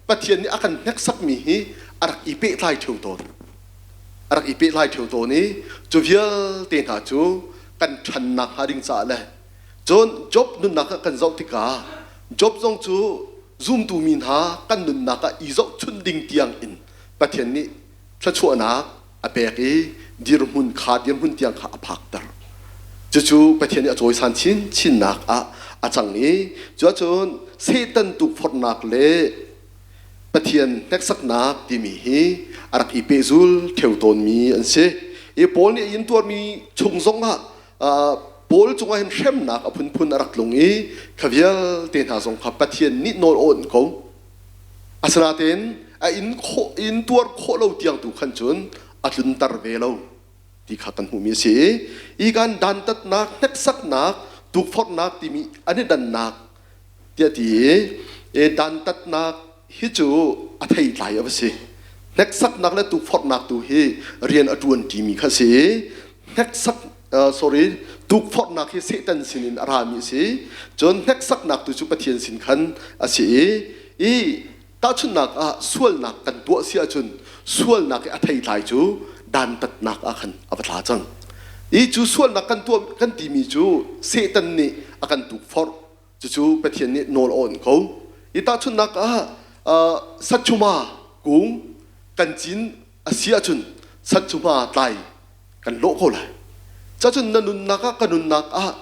Pathian nih a kan hneksakmi hi a rak i pehtlai ṭheo tawn. A rak i pehtlai ṭheo tawn i cu vialte hna cu kan ṭhannak hnga ding caah le cun Job nunnak ah kan zoh tikah Job zong cu zumtu mi hna kan nunnak ah i zohchunh ding tiang in Pathian nih thluachuahnak a pek i dirhmun kha dirhmun tiang kha a phakter. Cucu Pathian nih a cawisan chinchinnak ah a cang i cuahcun Satan tukforhnak le Pathian hneksaknak timi hi a rak i pehzul ṭheo tawnmi an si. I Paul nih a intuarmi chung zongah. Paul cungah hin hremnak a phunphun a rak tlung i kha vialte hna zong kha Pathian nih nawl a awnh ko. Asinain a in khawh in tuar khawh lo tiang tu khan cun a tlunter ve lo ti kha kan hmuhmi a si. I kan dantatnak, hneksaknak, tukforhnak timi an i dannak tiah ti i dantatnak hi cu a theitlai a va si. Hneksaknak le tukforhnak tu hi rian a ṭuan ṭimi kha a si. Hneksak sorry tukforhnak hi Satan sinin a rami a si. Cun hneksaknak tu cu Pathian sin khan a si i i tahchunhnak ah sualnak kan tuah si ahcun sualnak i a theitlai cu dantatnak ah khan a va tla cang. I cu sualnak kan tuah kan timi cu Satan nih a kan tukforh. Cucu Pathian nih nawl a awnh ko. I tahchunhnak ah satchuma kung kan cin a si ahcun satchuma tlai kan lawh ko lai. Cacun na nunnak ah ka nunnak ah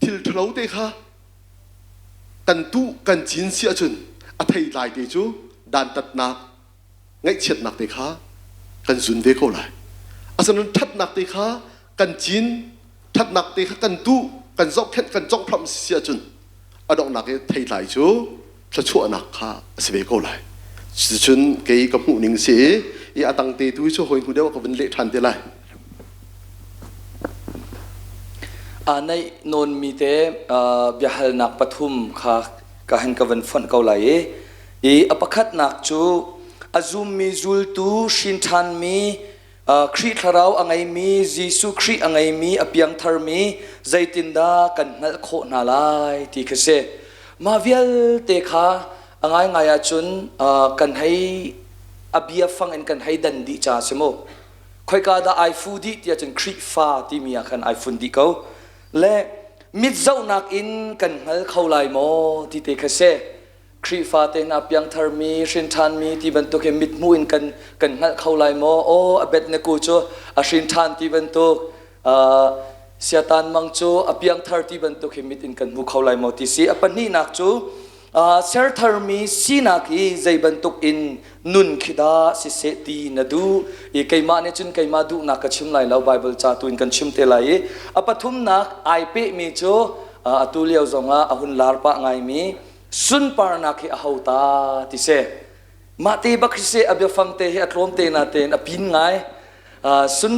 thil ṭhalo te kha kan tuh kan cin si ahcun a theitlai te cu dantatnak ngaihchiatnak te kha kan zun ve ko lai. Asinain ṭhatnak te kha kan cin, ṭhatnak te kha kan tuh, kan zohkhenh, kan conghhramh si ahcun a donghnak i theitlai cu thluachuahnak kha a si ve ko lai. Cucun kei ka hmuh ning si i a tang te tu cu hawi hnu deuh ka vun leh ṭhan te lai. Aa naih nawnmi te biahalnak pathum kha ka han ka van fonh ko lai i i a pakhatnak cu a zummi zultu hrin ṭhanmi Khrih thlarau a ngeimi Jesuh Khrih a ngeimi a piangtharmi zeitindah kan hngalh khawh hna lai ti khi si. Mah vialte kha a ngaingai ahcun kan hei a bia fang in kan hei dan dih ca si mu. Khoika dah ai fu dih tiah cun Khrihfa timi ah khan ai fun dih ko. Le mit zohnak in kan hngal kho lai maw ti te kha si. Khrihfa te hna piangtharmi, hrinṭhanmi ti bantuk hi mithmuh in kan kan hngalh kho lai maw? Aw, Abednego cu a hrinṭhan ti bantuk, Siatan mang cu a piangthar ti bantuk hi mit in kan hmu kho lai maw ti si. A pahnihnak cu sertharmi sinak hi zei bantuk in nun khi dah siseh ti na duh i keimah nih cun keimah duhnak ka chim lai lo Bible ca tu in kan chim te lai i a pathumnak ai pehmi cu atu lio zongah a hun lar pah ngaimi sunparnak hi a ho ta ti si mah te bak hi si a biafang te hi a tlawm te na tein a pin ngai sun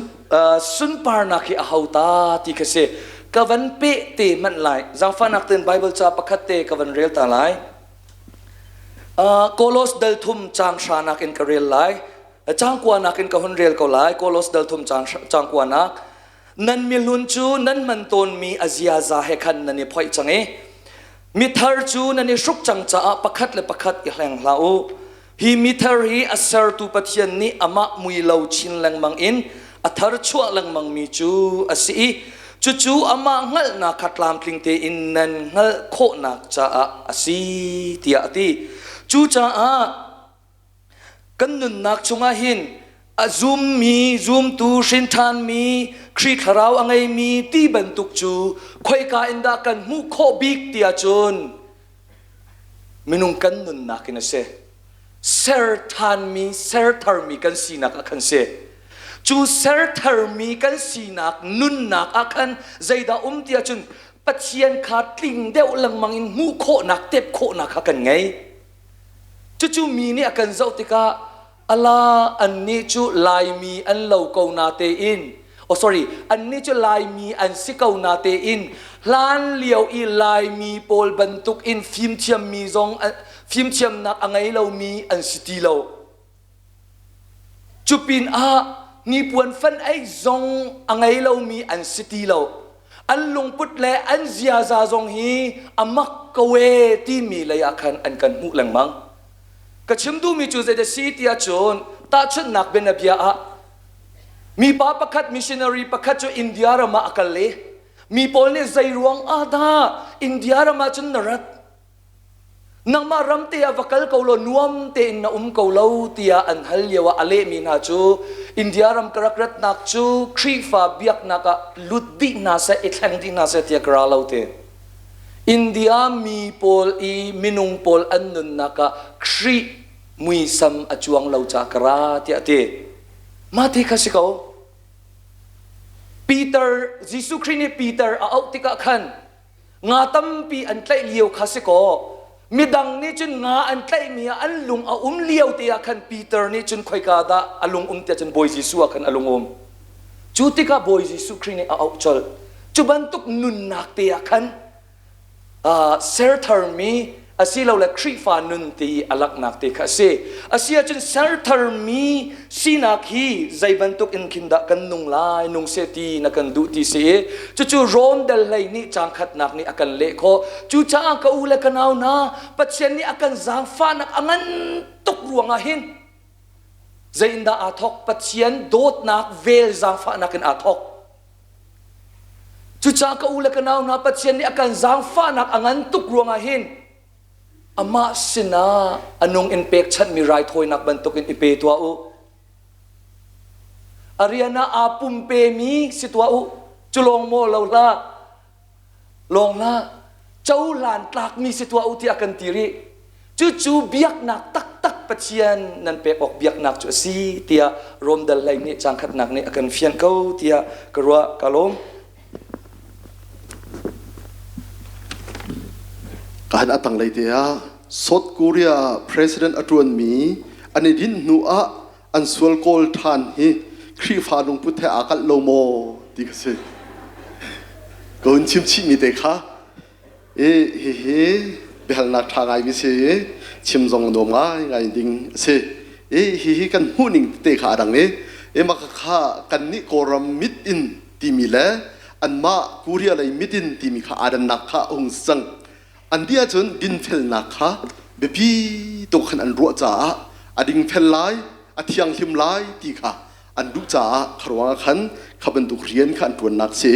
sunparnak hi a ho ta ti kha si ka van pe te hmanh lai zaangfahnak ten Bible ca pakhat te ka van rel ta lai Kolos dal thum chang hra nak in ka rel lai chang kua nak in ka hun rel ko lai Kolos dal thum chang chang kua nak nan mihlun cu nan man tawnmi a ziaza he khan nan i phoih cang i Mithar cu nan i hruk cang caah pakhat le pakhat i hleng hlah u. Hi mithar hi a sertu Pathian nih amah mui lo chin lengmang in a thar chuah lengmangmi cu a si i cucu amah hngalhnak kha tlamtling tein nan hngalh khawhnak caah a si tiah a ti. Cucaah Kan nunnak chungah hin a zummi, zumtu, hrinṭhanmi, Khrih thlarau a ngeimi ti bantuk cu khoika in dah kan hmuh khawh bik ti ahcun minung kan nunnak in a si. Ser ṭhanmi, ser tharmi kan sinak ah khan si. Cu ser tharmi kan sinak nunnak ah khan zeidah um ti ahcun Pathian kha tling deuh lengmang in hmuh khawhnak, tep khawhnak kha kan ngei. Cucu mi nih a kan zoh tikah ala annih cu Laimi an lo ko na tein oh sorry annih cu Laimi an si ko na tein hlan lio i Laimi pawl bantuk in fimthiammi zong fimthiamnak a ngei lomi an si ti lo. Cu pinah hnipuan fan ei zong a ngei lomi an si ti lo. An lungput le an ziaza zong hi a mak ko ee timi lei ah khan an kan hmuh lengmang. Ka chim duhmi cu zeidah si ti ahcun tahchunhnak bianabia ah mipa pakhat missionary pakhat cu India ram ah a kal i mi pawl nih zei ruang ah dah India ram ah cun na rat Nangmah ram te ah va kal ko law nuam tein na um ko lo tiah an hal lio ah a lehmi hna cu India ram ka rak ratnak cu Khrihfa biaknak ah lut dih hna seh i thleng dih hna seh tiah ka ra lo ti. India mi pawl i minung pawl an nunnak ah Khrih muisam a cuang lo caah ka ra tiah a ti. Mah ti kha si ko. Peter Jesuh Khrih nih Peter a auh tikah khan nga tampi an tlaih lio kha si kaw midang nih cun nga an tlaihmi ah an lung a um lio te ah khan Peter nih cun khoika dah a lung um tiah cun Bawi Jesuh ah khan a lung um. Cu tikah Bawi Jesuh Khrih nih a auh colh. Cu bantuk nunnak te ah khan sertharmi asilole Khrihfa nun ti a langhnak te kha a si. A si ahcun sertharmi sinak hi zei bantuk in khin dah kan nung lai, nung seh ti na kan duh ti si i cucu Rom dal hlei nih caang khatnak nih a kan leh khawh. Cucaah ka u le ka nau hna, Pathian nih a kan zaangfahnak a ngan tuk ruangah hin zei in dah aa thawk? Pathian dawtnak vel zaangfahnak in aa thawk. Cucaah ka u le ka nau hna Pathian nih a kan zaangfahnak a ngan tuk ruangah hin amah sinah a nung in pekchanhmi raithawinak bantukin i pe tuah u. A rian ah aa pumpemi si tuah u. Cu lawng maw lo hlah. Lawng hlah. Cohlan tlakmi si tuah u tiah kan ti rih. Cucu biaknak taktak Pathian nan pek awk biaknak cu a si tiah Rom dal hlei nih caang khatnak nih a kan fian ko tiah ka ruah ka lawm. Kahan a tanglei te ah South Korea president a ṭuanmi an i dinh hnu ah an sual kawl ṭhan hi Khrihfa lungput he aa kalh lo maw ti ka si. Ka hun chim chihmi te kha I hihi biahalnak ṭha ngaimi si i chim zong nuam ngaingai ding a si. I hihi kan hmuhning tete kha a dang i i mah kha kannih Kawlram mit in timi le anmah Korea lei mit in timi kha aa dannak kha a hung si cang. An ti ahcun dinfelnak kha biapi tuk khan an ruah caah a dingfel lai, a thianghlim lai ti kha an duh caah kha ruangah khan kha bantuk rian kha an ṭuannak si.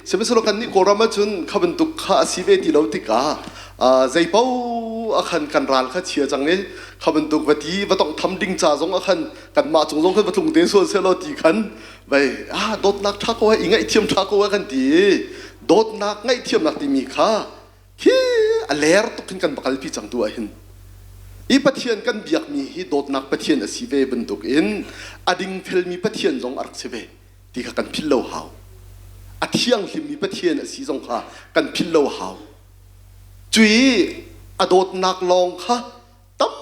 Sihmanhsehlaw kannih Kawlram ahcun kha bantuk kha a si ve ti lo tikah zei paoh ah khan kan ral kha chia cang i kha bantuk va ti va tonghtham ding ca zong ah khan kanmah cung zong khan va tlung te sual sehlaw ti khan vei ah dawtnak ṭha ko i ngaihthiam ṭha ko kan ti i dawtnak ngaihthiamnak timi kha Hi a ler tuk hin kan va kalpi cang tu ah hin i Pathian kan biakmi hi dawtnak Pathian a si ve bantuk in a dingfelmi Pathian zong a rak si ve ti kha kan philh lo hau. A thianghlimmi Pathian a si zong kha kan philh lo hau. Cui a dawtnak lawng kha tam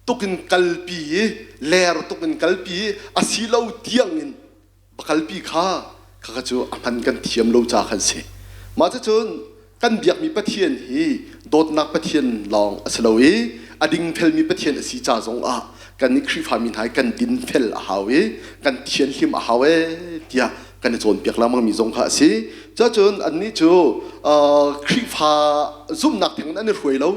tuk in kalpi i ler tuk in kalpi i a si lo tiang in pakalpi kha khakha cu a hman kan thiam lo ca khan si. Mah cucun kan biakmi Pathian hi dawtnak Pathian lawng a si lo i a dingfelmi Pathian a si ca zong ah kan nih Khrihfami hna hi kan dinfel a hau i kan thianhlim a hau ee tiah kan i cawnpiak lengmangmi zong kha a si. Cucun annih cu Khrihfa zumhnak theng in an i hruai lo.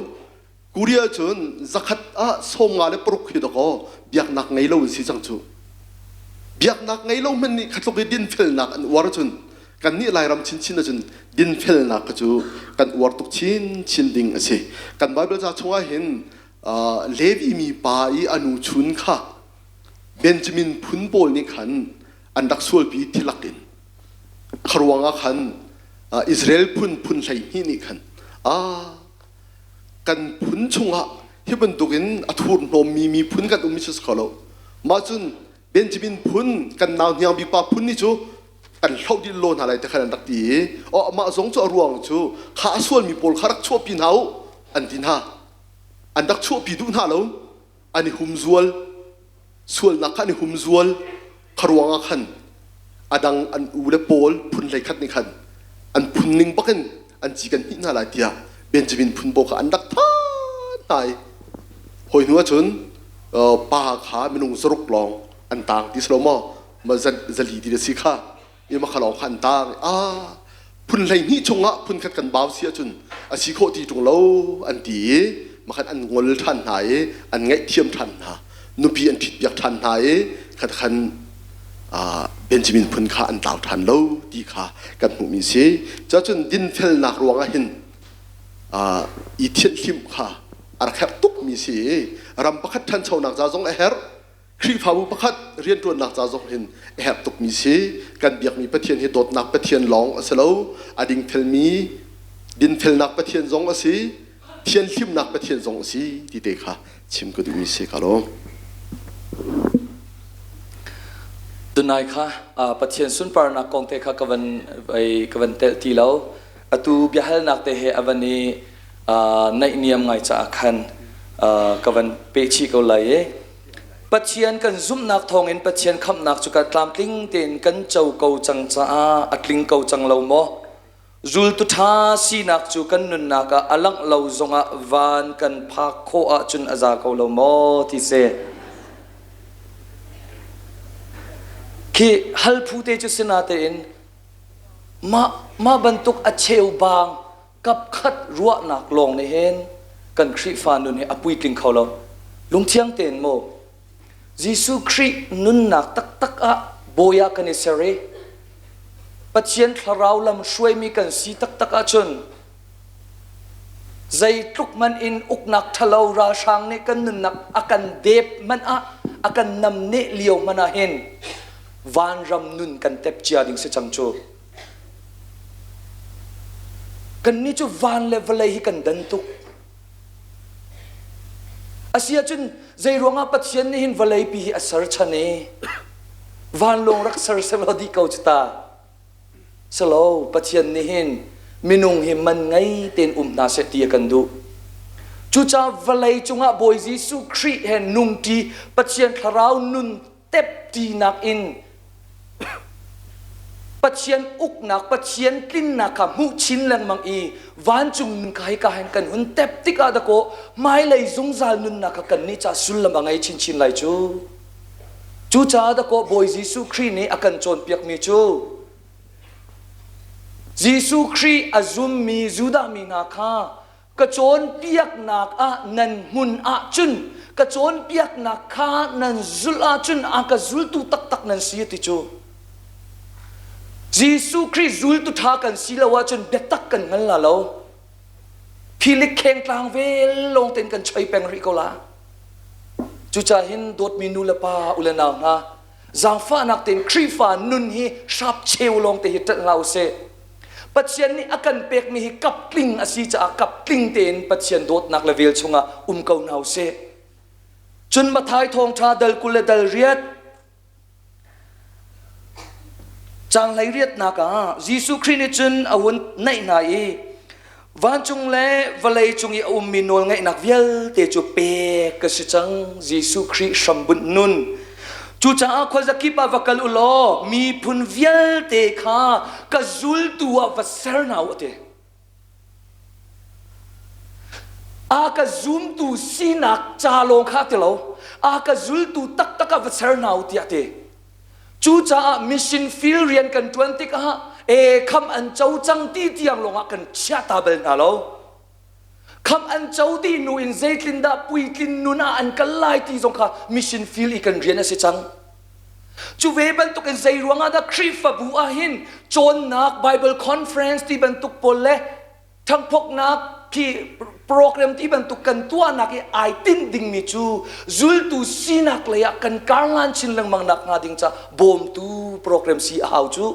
Korea cun zakhat ah 56 hi dakaw biaknak ngei lo an si cang cu. Biaknak ngei lo hmanh nih khatluk i dinfelnak an uar cun kannih Lairam chinchin ahcun dinfelnak kha cu kan uar tuk chinchin ding a si. Kan Bible ca chungah hin Levi mi pa i a nu chun kha Benjamin phun pawl nih khan an rak sualpi thilak in kharuang ah khan Israel phun phun 12 nih khan ah kan phun chungah hi bantukin a thurhnawmmi miphun kan um si kho lo. Mah cun Benjamin phun kan nau hniang bik pa phun nih cu kan hloh dih lo hna lai ti khan an rak ti i oh amah zong cu a ruang cu kha a sualmi pawl kha rak chuahpi hna u an ti hna. An rak chuahpi duh hna lo. An i humzual. Sualnak kha an i humzual. Kha ruangah khan a dang an u le pawl phun 11 nih khan an phun ning bakin an ci kan hnih hna lai tiah Benjamin phun pawl kha an rak than hna i hawi hnu ahcun pa kha minung zaruk lawng an tang ti si lo maw ma zali ti si kha i ma kha lawng kha an tang ah phun 12 chungah phun khat kan bau si ahcun a si khawh ti ṭung lo an ti i makhan an ngol ṭhan hna i an ngaihthiam ṭhan hna nupi an ṭhitpiak ṭhan hna i khat khan Benjamin phun kha an tlau ṭhan lo ti kha kan hmuhmi si. Cuacun dinfelnak ruangah hin i thianhhlimh kha a rak herh tukmi si i ram pakhat ṭhanchonak ca zong a herh. Khrihfabu pakhat rianṭuannak ca zong hin a herh tukmi si. Kan biakmi Pathian hi dawtnak Pathian lawng a si lo. A dingfelmi dinfelnak Pathian zong a si. Thianhlimnak Pathian zong a si ti te kha chim ka duhmi si ka lawm. Tunai kha Pathian sunparnak kong te kha ka van ka van telh ti lo. Atu biahalnak te he a van i naihniam ngai caah khan ka van peh chih ko lai i Pathian kan zumhnak thawngin Pathian khamhnak cu ka tlamtling tein kan co ko cang caah a tling ko cang lo maw? Zultu ṭha sinak cu kan nunnak ah a langh lo zongah van kan phak khawh ahcun a za ko lo maw ti si. Khi hal phu te cu sinatein mah mah bantuk a cheubang kapkhat ruahnak lawng nih hin kan Khrihfa nun hi a puitling kho lo. Lungthiang tein maw Jesuh Khrih nunnak taktak ah bawi ah kan i ser i Pathian thlarau lam hruaimi kan si taktak ahcun zeitluk hmanh in uknak ṭhalo ralhrang nih kan nunnak a kan dep hmanh ah a kan namneh lio hmanh ah hin vanram nun kan tep cia ding si cang cu. Kannih cu van le vawlei hi kan dan tuk. Asiahcun zeiruangah Pathian nih hin vawleipi hi a ser chan i vanlawng rak ser sehlaw dih ko cu ta. Selo Pathian nih hin minung hi man ngei tein um hna seh ti a kan duh. Cucaah vawlei cungah Bawi Jesuh Khrih he nungṭi Pathian thlarau nun tepṭinak in Pathian uknak, Pathian tlinnak kha hmuh chin lengmang i vancung nun kha hika hin kan hun tep tikah dakaw hmailei zungzal nunnak kha kannih ca sullam a ngei chinchin lai cu. Cucaah dakaw Bawi Jesuh Khrih nih a kan cawnpiakmi cu Jesuh Khrih a zummi Judah mi hna kha ka cawnpiaknak ah nan hmun ahcun ka cawnpiaknak kha nan zulh ahcun a ka zultu taktak nan si ti cu Jesuh Khrih zultu ṭha kan si lo ahcun biatak kan hngal la lo philik khengtlang vel lawng tein kan choi peng rih ko la cucaah hin dawtmi nu le pa u le nau hna zaangfahnak tein Khrihfa nun hi hrap cheu lawng te hi ṭanh hlah u sih Pathian nih a kan pekmi hi kaptling a si caah kaptling tein Pathian dawtnak le vel chungah um ko hna usih. Cun Matthai thawngṭha dal 20 le dal riat caang hlei riatnak ah Jesuh Khrih nih cun a hun naih hna i vancung le vawlei cung i a ummi nawlngeihnak vialte cu pek ka si cang Jesuh Khrih hrambunh nun Cucaah khuazakip ah va kal u law miphun vialte kha ka zultu ah va ser hna u a ti. A ka zumtu sinak ca lawng kha ti lo, a ka zultu taktak ah va ser hna u tiah a ti. Cucaah mission field rian kan ṭuan tikah e kham an co cang ti tiang lawngah kan chia ta bal hna lo. Khamh an co dih hnu in zeitlin dah puitlin nun ah an kal lai ti zong kha mission field i kan rian a si cang. Cu ve bantuk in zei ruangah dah Khrihfabu ah hin cawnnak Bible conference ti bantuk pawl le ṭhangphoknak khi program ti bantuk kan tuahnak i ai tinh dingmi cu zultu sinak lei ah kan karlan chin lengmang nak hnga ding ca bawmtu program si a hau cu.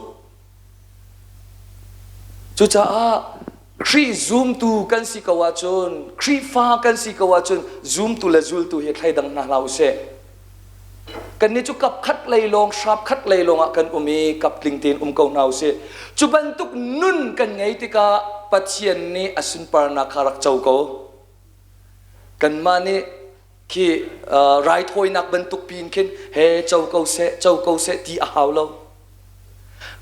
Cucaah Khrih zumtu kan si ko ahcun, Khrihfa kan si ko ahcun zumtu le zultu hi thleidang hna hlah usih. Kannih cu kap khat lei lawng, hrap khat lei lawng ah kan um i kap tling tein um ko hna usih. Cu bantuk nun kan ngei tikah Pathian nih a sunparnak kha rak co ko. Kanmah nih khi raithawinak bantuk piin khin he co ko seh, co ko seh ti a hau lo.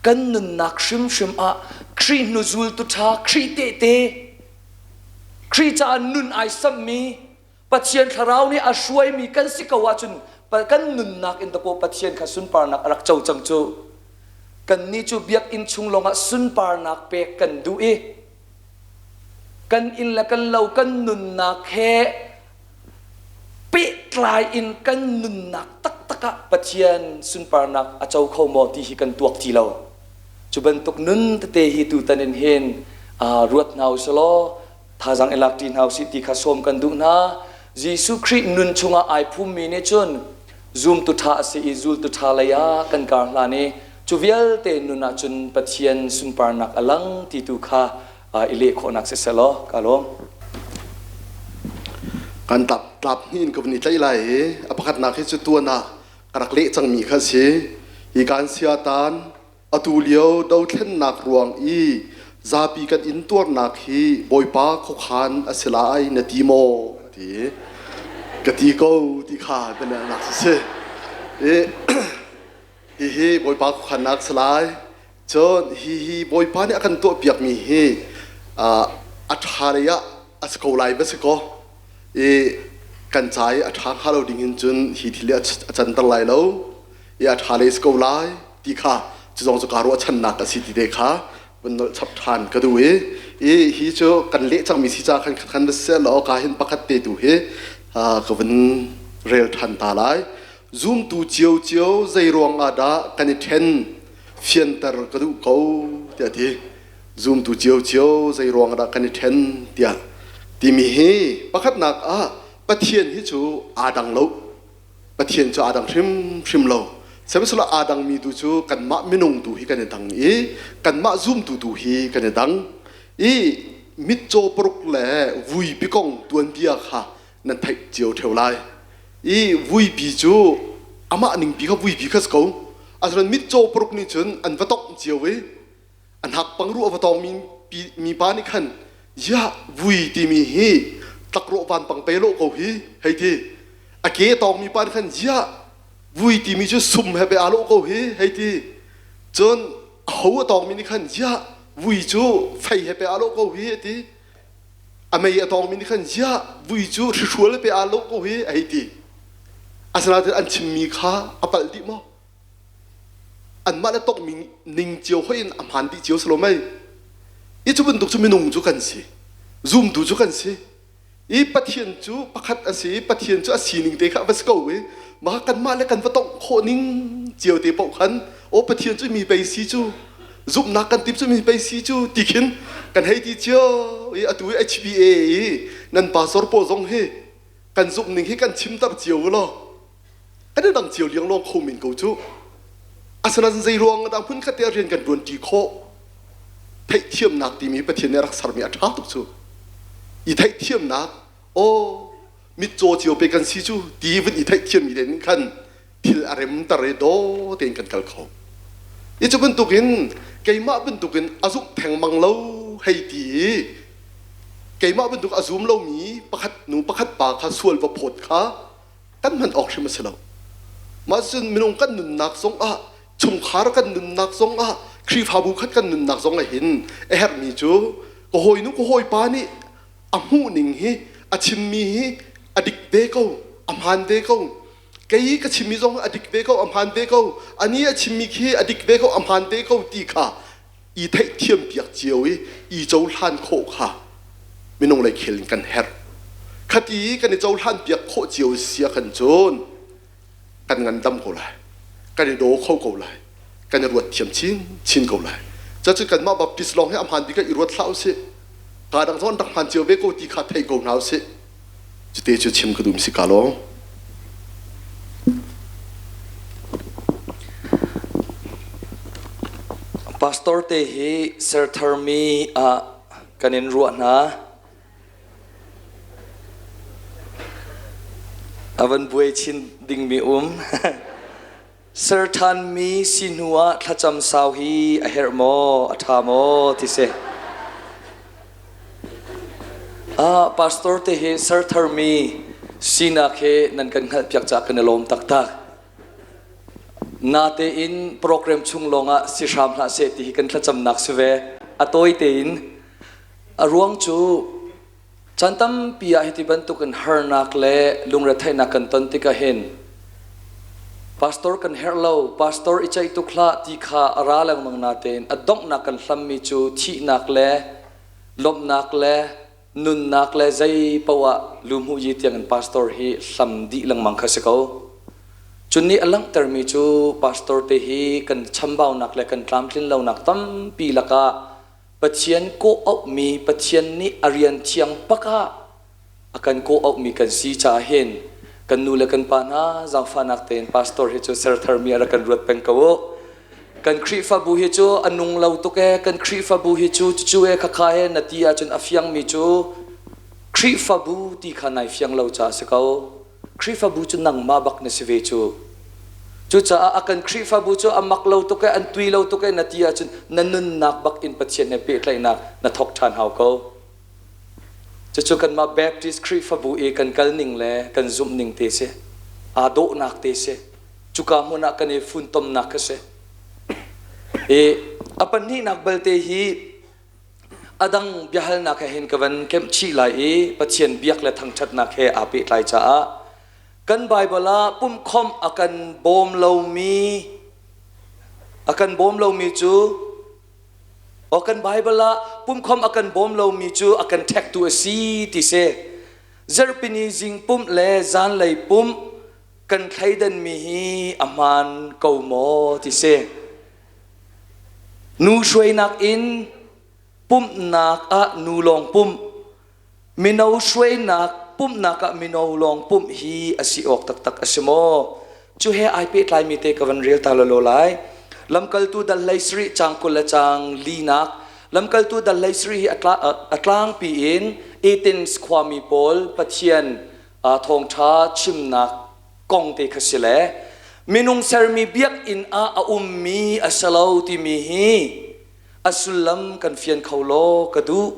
Kan nunnak hrimhrim ah Khrih hnuzultu ṭha, Khrih tehte, Khrih caah nun ai sammi, Pathian thlarau nih a hruaimi kan si ko ahcun kan nunnak in dakaw Pathian kha sunparnak a rak co cang cu. Kannih cu biakinn chung lawngah sunparnak pek kan duh i kan inn le kan lo kan nunnak he pehtlai in kan nunnak taktak ah Pathian sunparnak a co kho maw ti hi kan tuak ti lo. Cu bantuk nun tete hi tutan in hin ruat hna usih law thazaang i lak ṭi hna usih ti kha sawm kan duh hna. Jesuh Khrih nun chungah ai phummi nih cun zumtu ṭha a si i zultu ṭha lei ah kan kar hlan i cu vialte nun ah cun Pathian sunparnak a lang ti tu kha i leh khawhnak siseh law ka lawm. Kan tlap tlap hnih in ka vun i tlaih lai i a pakhatnak hi cu tuan ah ka rak leh cangmi kha a si. Hi kan siatan atu lio dothlennak ruang i zapi kan intuarnak hi Bawipa khuakhan a si lai na ti maw? Ti ka ti ko ti kha bialehnak si. I hihi Bawipa khuakhannak si lai. Cun hihi Bawipa nih a kan tuahpiakmi hi a ṭha lei ah a si ko lai va si kaw i kan ca i a ṭha hnga lo ding hin cun hi thil hi a canter lai lo i a ṭha lei si ko lai ti kha cu zong cu kaa ruahchannak a si ti te kha vun nolh chap ṭhan ka duh i i hi cu kan leh cangmi si ca khan khan va seh law ka hin pakhat te tu hi ka vun rel ṭhan ta lai. Zumtu ciocio zei ruang ah dah kan i ṭhen fianter ka duh ko tiah ti. Zumtu ciocio zei ruang dah kan i ṭhen tiah timi hi pakhatnak ah Pathian hi cu aa dang lo. Pathian cu aa dang hrimhrim lo. Sihmanhsehlaw aa dangmi tu cu kanmah minung tu hi kan i dang i kanmah zumtu tu hi kan i dang. I mitcaw paruk le vuipi kong tuanbia kha nan theih cio ṭheo lai. I vuipi cu amah ningpi kha vuipi kha si ko. Asinain mitcaw paruk nih cun an va tongh cio i a hnakpang ruh a va tawngmi mipa nih khan yah vui timi hi tlakrawh vanpang pe lawh ko hi hei ti a ke tawngmi pa nih khan yah vui timi cu sum he pe aa lawh ko hi hei ti cun a ho a tawngmi nih khan yah vui cu fei he pe aa lawh ko hi a ti a mei a tawngmi nih khan yah vui cu hrihrual he pe aa lawh ko hi a hei ti asinain an chimmi kha a palh dih maw Anmah le tongmi ning cio hoih in a hmaan dih cio si lo mei? I cu bantuk cu minung cu kan si. Zumtu cu kan si. I Pathian cu pakhat a si i Pathian cu a sining te kha a va si ko i mah kanmah le kan va tongh khawh ning cio te paoh khan aw Pathian cu mi pei si cu zumhnak kan tip cu mi pei si cu ti khin kan hei ti cio i atu i HBA i nan pastor pawl zong hi kan zumh ning hi kan chimter cio u law kan i dang cio liangluang kho men ko cu. Asinain zei ruang dah hmun khat te ah rian kan ṭuanṭi khawh? Theihthiamnak timi Pathian nih a rak sermi a ṭha tuk cu. I theihthiamnak, aw mitcaw cio pe kan si cu ti vun i theihthiammi te nih khan thil a remter i daw tein kan kal kho. I cu bantukin keimah bantukin a zumh thengmang lo hei ti i keimah bantuk a zum lomi pakhat nu pakhat pa kha sual va phawt kha kan hman awk hrim a si lo. Mah cun minung kan nunnak zongah, chungkhar kan nunnak zongah, Khrihfabu khat kan nunnak zongah hin a herhmi cu ka hawinu ka hawipa nih a hmuhning hi a chimmi hi a dik ve ko, a hmaan ve ko. Kei ka chimmi zong a dik ve ko, a hmaan ve ko. Ani a chimmi khi a dik ve ko, a hmaan ve ko ti kha i theihthiam piak cio i i cohlan khawh kha minung lei khel in kan herh. Khati i kan i cohlan piak khawh cio si ah khan cun kan ngandam ko lai, kan i daw kho ko lai, kan i ruat thiam chinchin ko lai. Cucu kanmah Baptist lawng hi a hmaan bik ah i ruat hlah usih. Kaa dang zong an rak hmaan cio ve ko ti kha thei ko hna usih. Cute cu chim ka duh si ka lawng. Pastor te hi sertharmi ah kan in ruah hna. A van buai chin dingmi um. Ser ṭhanmi si hnu ah thlacam sau hi a herh maw, a ṭha maw ti si. Ah, pastor te hi ser tharmi sinak he nan kan hngalhpiak caah kan i lawm taktak. Natein program chung lawngah si hram hlah seh ti hi kan thlacamnak si ve. A tawi tein a ruang cu Caan tampi ah hiti bantukin harnak le lungretheihnak kan ton tikah hin pastor kan herh lo, pastor i ceih tuk hlah ti kha a ra lengmang natein a donghnak kan hlammi cu thihnak le lawmhnak le nunnak le zei poah luhmuh yi tiangin pastor hi hlam dih lengmang kha si ko. Cun nih a langhtermi cu pastor te hi kan chambaunak le kan tlamtlin lonak tampi lakah Pathian kawh auhmi Pathian nih a rian thiang bak ah a kan kawh auhmi kan si caah hin kan nu le kan pa hna zaangfahnak tein pastor hi cu sertharmi a rak kan ruat peng ko u. Kan Khrihfabu hi cu a nung lo tuk ee, kan Khrihfabu hi cu cucu ee khakha he na ti ahcun a fiangmi cu Khrihfabu ti kha nai fiang lo caah si ko. Khrihfabu cu nangmah bak na si ve cu. Cucaah a kan Khrihfabu cu a mak lo tuk e, an tui lo tuk e na ti ahcun na nunnak bak in Pathian he pehtlaihnak na thawk ṭhan hau ko. Cucu kanmah Baptist Khrihfabu i kan kal ning le kan zumh ning te si. Aa dawhnak te si. Cuka hmun ah kan i funtomnak kha si. I a pahnihnak balte hi a dang biahalnak he hin ka van kemh chih lai i Pathian biak le thangṭhatnak he aa pehtlai caah kan Baibal ah pumhkhawmh a kan bawm lomi a kan bawm lomi cu aw kan Baibal ah pumhkhawmh a kan bawm lomi cu a kan ṭhektu a si ti si. Zarhpini zing pumh le zanlei pumh kan thleidanmi hi a hmaan ko maw ti si. Nu hruainak in pumhnak ah nu lawng pumh mino hruainak pumhnak ah mino lawng pumh hi a si awk taktak a si maw? Cu he ai pehtlaimi te ka van rel ta lawlaw lai. Lamkaltu dal hlei sarih caang 20 le caang linak Lamkaltu dal hlei sarih hi a tlangpi in Athens khuami pawl Pathian thawngṭha chimnak kong te kha si le minung sermi biakinn ah a ummi a si lo timi hi a sullam kan fian kho law ka duh.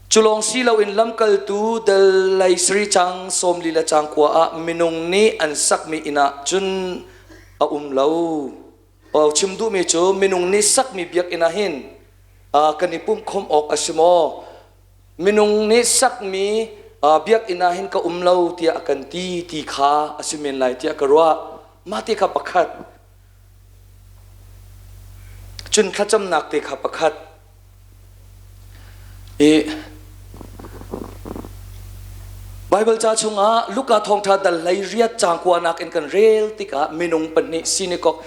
Cu lawng si loin lamkaltu dal lei sari cang 40 le cang kua ah minung nih an sakmi inn ah cun a um lo. O chim duhmi cu minung nih sakmi biakinn ah hin kan i pumhkhawmh awk a si maw? Minung nih sakmi biakinn ah hin ka um lo tiah a kan ti ti kha a si men lai tiah ka ruah. Mah ti kha pakhat. Cun thlacamnak te kha pakhat. I Baibal ca chungah Luka thawngṭha dal hlei riat caang kuanak in kan rel tikah minung pahnih synagogue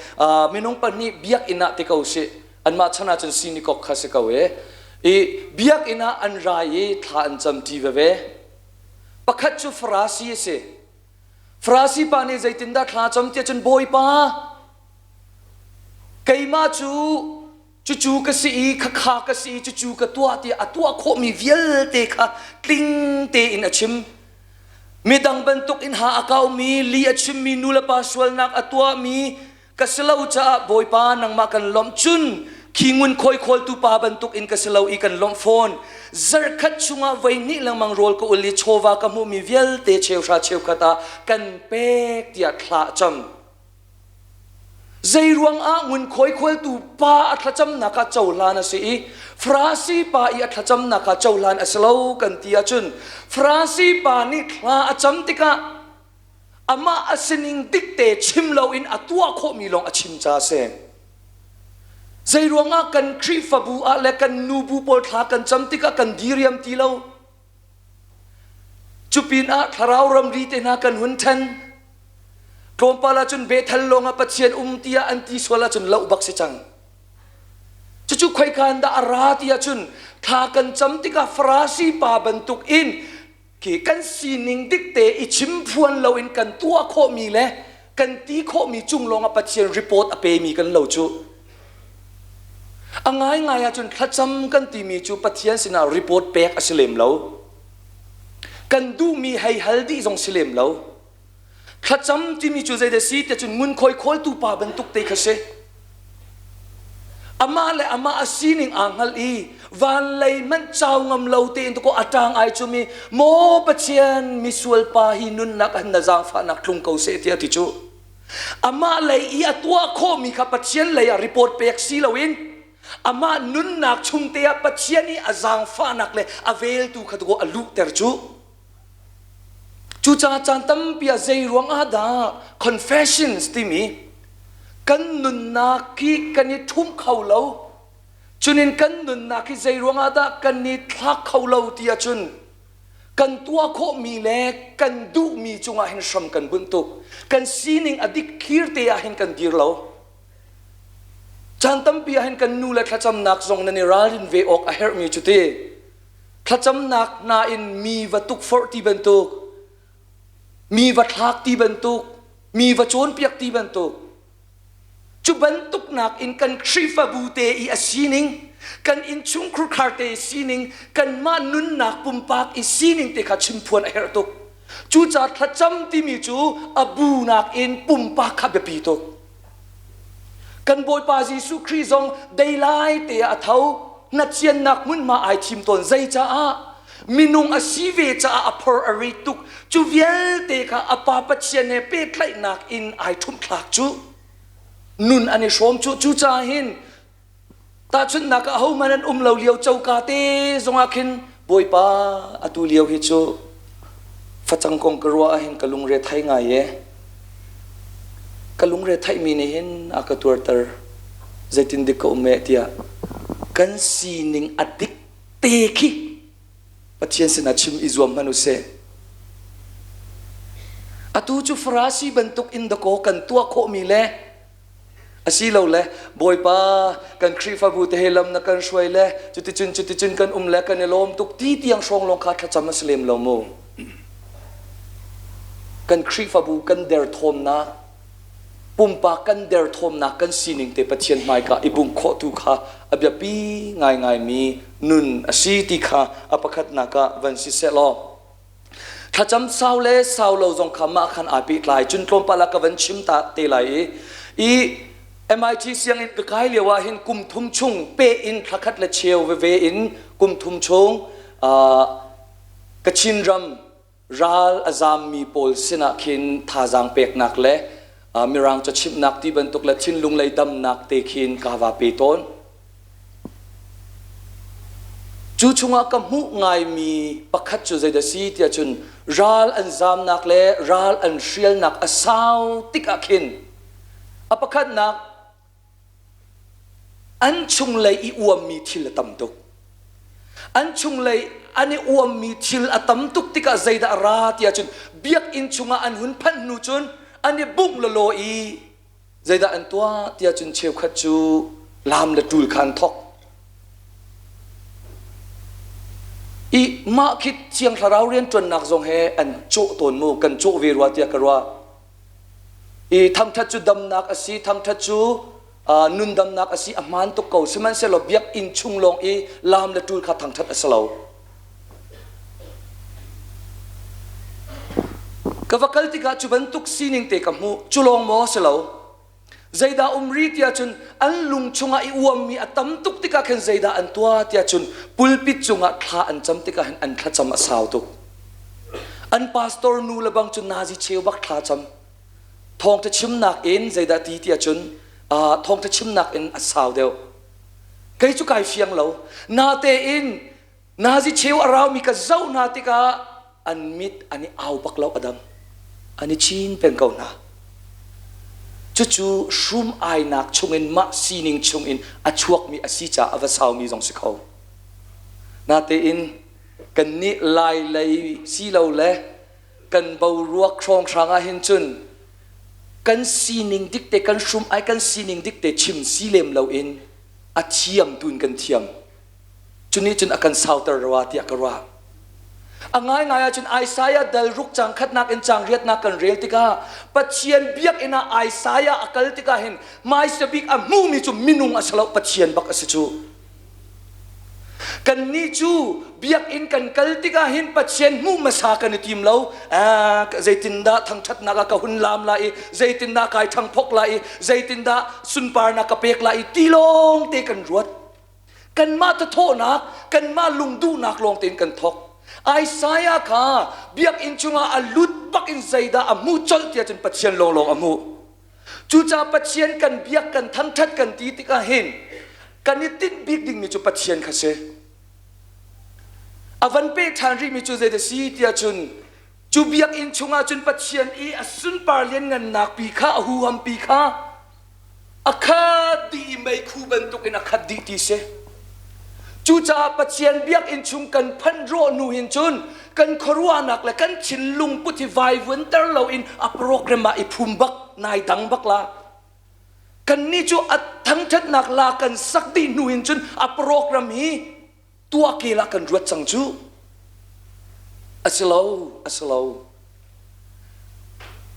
minung pahnih biakinn ah ti ko sih anmah chan ahcun synagogue kha si ko e i biakinn ah an ra i thla an cam ṭi veve pakhat cu Farasi a si Farasi pa nih zeitindah thla cam tiah cun Bawipa keimah cu cucu ka si i khakha ka si i cucu ka tuah tiah a tuah khawhmi vialte kha tling tein a chim. Midang bantuk in ha a kaumi, li a chimmi, nulepa sualnak a tuahmi ka si lo caah Bawipa nangmah kan lawmh cun khi ngunkhawi khawltu pa bantuk in ka si lo i kan lawmh fawn. Zarhkhat chungah voi hnih lengmang rawl ka ul i chawva ka hmuhmi vialte cheuhra cheukhat ah kan pek tiah thla a cam. Zeiruang ah ngunkhuai khualtu pa a thlacamnak ah cohlan a si i Farasi pa i a thlacamnak ah cohlan a si lo kan ti ahcun Farasi pa nih thla a cam tikah amah a sining dikte chim loin a tuah khawhmi lawng a chim ca a si. Zeiruang ah kan Khrihfabu ah le kan nubu pawl thla kan cam tikah kan diriam ti lo? Cupinah thlarau ramri te hna kan hun ṭhen. Tlawmpal ahcun Bethel lawngah Pathian um tiah an ti sual ahcun loh bak si cang. Cucu khoika in dah a ra ti ahcun thla kan cam tikah Farasi pa bantuk in khi kan sining dikte i chimphuan loin kan tuah khawhmi le kan ti khawhmi cung lawngah Pathian report a pemi kan lo cu. A ngaingai ahcun thlacam kan timi cu Pathian sinah report pek a si lem lo. Kan duhmi hei hal dih zong si lem lo. Thlacam timi cu zeidah si tiah cun ngunkhuai khawltu pa bantuk te kha si. Amah le amah a sining aa hngalh i van lei hmanh cau ngam lo tein to a ṭang ai cumi maw Pathian misual pa hi nunnak an na zaangfahnak tlung ko seh tiah ti cu. Amah lei i a tuah khawhmi kha Pathian lei ah report pek si loin amah nunnak chung te ah Pathian i a zaangfahnak le a veltu kha to a luhter cu. Cucaah caan tampi ah zei ruang ah dah confessions timi kan nunnak hi kan i ṭhumh kho lo. Cunin kan nunnak hi zei ruang ah dah kan i thlak kho lo ti ahcun kan tuah khawhmi le kan duhmi cungah hin hram kan bunh tuk. Kan sining a dik thlir te ah hin kan dir lo. Caan tampi ah hin kan nu le thlacamnak zong nan i ralrin ve awk a herhmi cu ti. Thlacamnak hna in mi va tukforh ti bantuk, mi va thlak ti bantuk, mi va cawnpiak ti bantuk. Cu bantuk nakin kan Khrihfabu te i a sining, kan innchungkhar te i sining, kanmah nunnak pumpak i sining te kha chimphuan a herh tuk. Cucaah thlacam timi cu a bu nakin pumpak kha biapi tuk. Kan Bawipa Jesuh Khrih zong deilai te ah a tho, hnachiannak hmunhma ai thim tawn. Zeicaah? Minung a si ve caah a phor a rit tuk. Cu vialte kha a Pa Pathian he pehtlaihnak in ai ṭhumhthlak cu. Nun an i hrawm cu. Cucaah hin Tahchunhnak ah ahohmanh an um lo lio coka te zongah khin Bawipa atu lio hi cu facang kong ka ruah ahhin ka lungre thei ngai e. Ka lungre theihmi nih hin a ka tuarter. Zeitin dik ka um eh tiah kan sining a dik te khi Pathian sinah chim i zuam hmanh usih. Atu cu Farasi bantuk in dakaw kan tuah khawhmi le Asilole Bawipa kan Khrihfabu te he lam na kan hruai le cuticun cuticun kan um le kan i lawm tuk ti tiang hrawng lawng kha thlacam a si lem lo mu. Kan Khrihfabu kan derthawmnak, pumpak kan derthawmnak kan sining te Pathian hmaika i bungh khawh tu kha a biapi ngaingaimi nun a si ti kha a pakhatnak ah van si seh law Thlacam sau le sau lo zong kha mah khan aa pehtlai. Cun tlawmpal ah ka van chim ta te lai i i MIT sianginn ka kai lio ah hin kum thum chung pe in thlakhat le cheu veve in kum thum chung Kachin ram ral a zammi pawl sinah khin thazaang peknak le mirang ca chimhnak ti bantuk le thinlung lei damnak te khin ka va pe tawn. Cu chungah ka hmuh ngaimi pakhat cu zeidah si tiah cun ral an zamnak le ral an hrialnak a sau tikah khin a pakhatnak an chunglei i uammi thil a tam tuk. An chunglei an i uammi thil a tam tuk tikah zeidah a ra tiah cun biakinn chungah an hun phanh hnu cun an i bungh lawlaw i Zeidah an tuah tiah cun cheukhat cu laam le ṭul kha an thawk. I mah khi Thiang Thlarau rianṭuannak zong he an cawh tawn mu, kan cawh ve rua tiah ka ruah. I thangṭhat cu damnak a si, thangṭhat cu nundamnak a si, a hmaan tuk ko. Sihmanhsehlaw biakinn chung lawng i laam le ṭul kha thangṭhat a si lo. Ka va kal tikah cu bantuk sining te ka hmuh. Cu lawng maw si lo. Zeidah um ri tiah cun an lung chungah i uammi a tam tuk tikah khin zeidah an tuah tiah cun pulpit cungah thla an cam tikah hin an thlacam a sau tuk. An pastor nu le bang cu nazi cheu bak thla cam. Thawngṭha chimnak in zeidah ti tiah cun thawngṭha chimnak in a sau deuh. Kei cu kai fiang lo. Natein Nazi cheu a raumi ka zoh hna tikah an mit an i au bak lo a dang. An i chin peng ko hna. Cucu hrum ainak chungin mah sining chungin a chuakmi a si caah a va saumi zong si kho. Natein kannih Lai lei silo le kan boruak hrawnghrang ah hin cun kan sining dikte kan hrum ai kan sining dikte chim si lem loin a thiam tun kan thiam. Cu nih cun a kan sauter rua tiah ka ruah. A ngaingai ahcun Isaiah dal ruk cang khatnak in cang riatnak kan rel tikah Pathian biakinn ah Isaiah a kal tikah hin hmaisa bik a hmuhmi cu minung a si lo Pathian bak a si cu. Kannih cu biakinn kan kal tikah hin Pathian hmuh hmasa kan i tim lo. Zeitindah thangṭhatnak ah ka hun laam lai i zeitindah kai ṭhangphok lai i zeitindah sunparnak ka pek lai i ti lawng te kan ruat. Kanmah thathawhnak, kanmah lungduhnak lawng tein kan thawk. Isaiah kha biakinn chungah a lut bak in zeidah a hmuh colh tiah cun Pathian lawnglawng a hmuh. Cucaah Pathian kan biak kan thangṭhat kan ti tikah hin kan i tinh bik dingmi cu Pathian kha si. A van peh ṭhan rihmi cu zeidah si tiah cun cu biakinn chungah cun Pathian i a sunpar lianngannak pi kha a huham pi kha a khat dih i meikhu bantukin a khat dih ti si. Cucaah Pathian biakinn chung kan phanh rawh hnu hin cun kan khuaruahnak le kan thinlung put hi vaivuanter loin a program ah i phum bak nai dang bak la. Kannih cu a thangṭhatnak la kan sak dih hnu hin cun a program hi tuah kel ah kan ruat cang cu. A si lo, a si lo.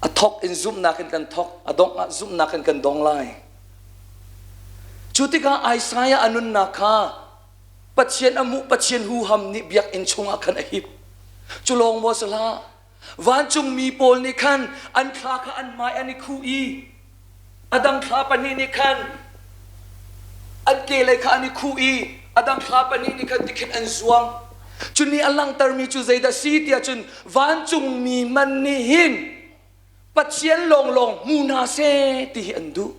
A thok in zumhnak in kan thok, a dongh ah zumhnak in kan dong lai. Cu tikah Isaiah a nunnak kha Pathian a hmuh, Pathian huham nih biakinn chungah khan a hip. Cu lawng maw si hlah. Vancungmi pawl nih khan an thla kha an hmai an i khuh i a dang thla pahnih nih khan an kehlei kha an i khuh i a dang thla pahnih nih khan tikhin an zuang. Cu nih a langhtermi cu zeidah si tiah cun vancungmi man nih hin Pathian lawnglawng hmu hna seh ti hi an duh.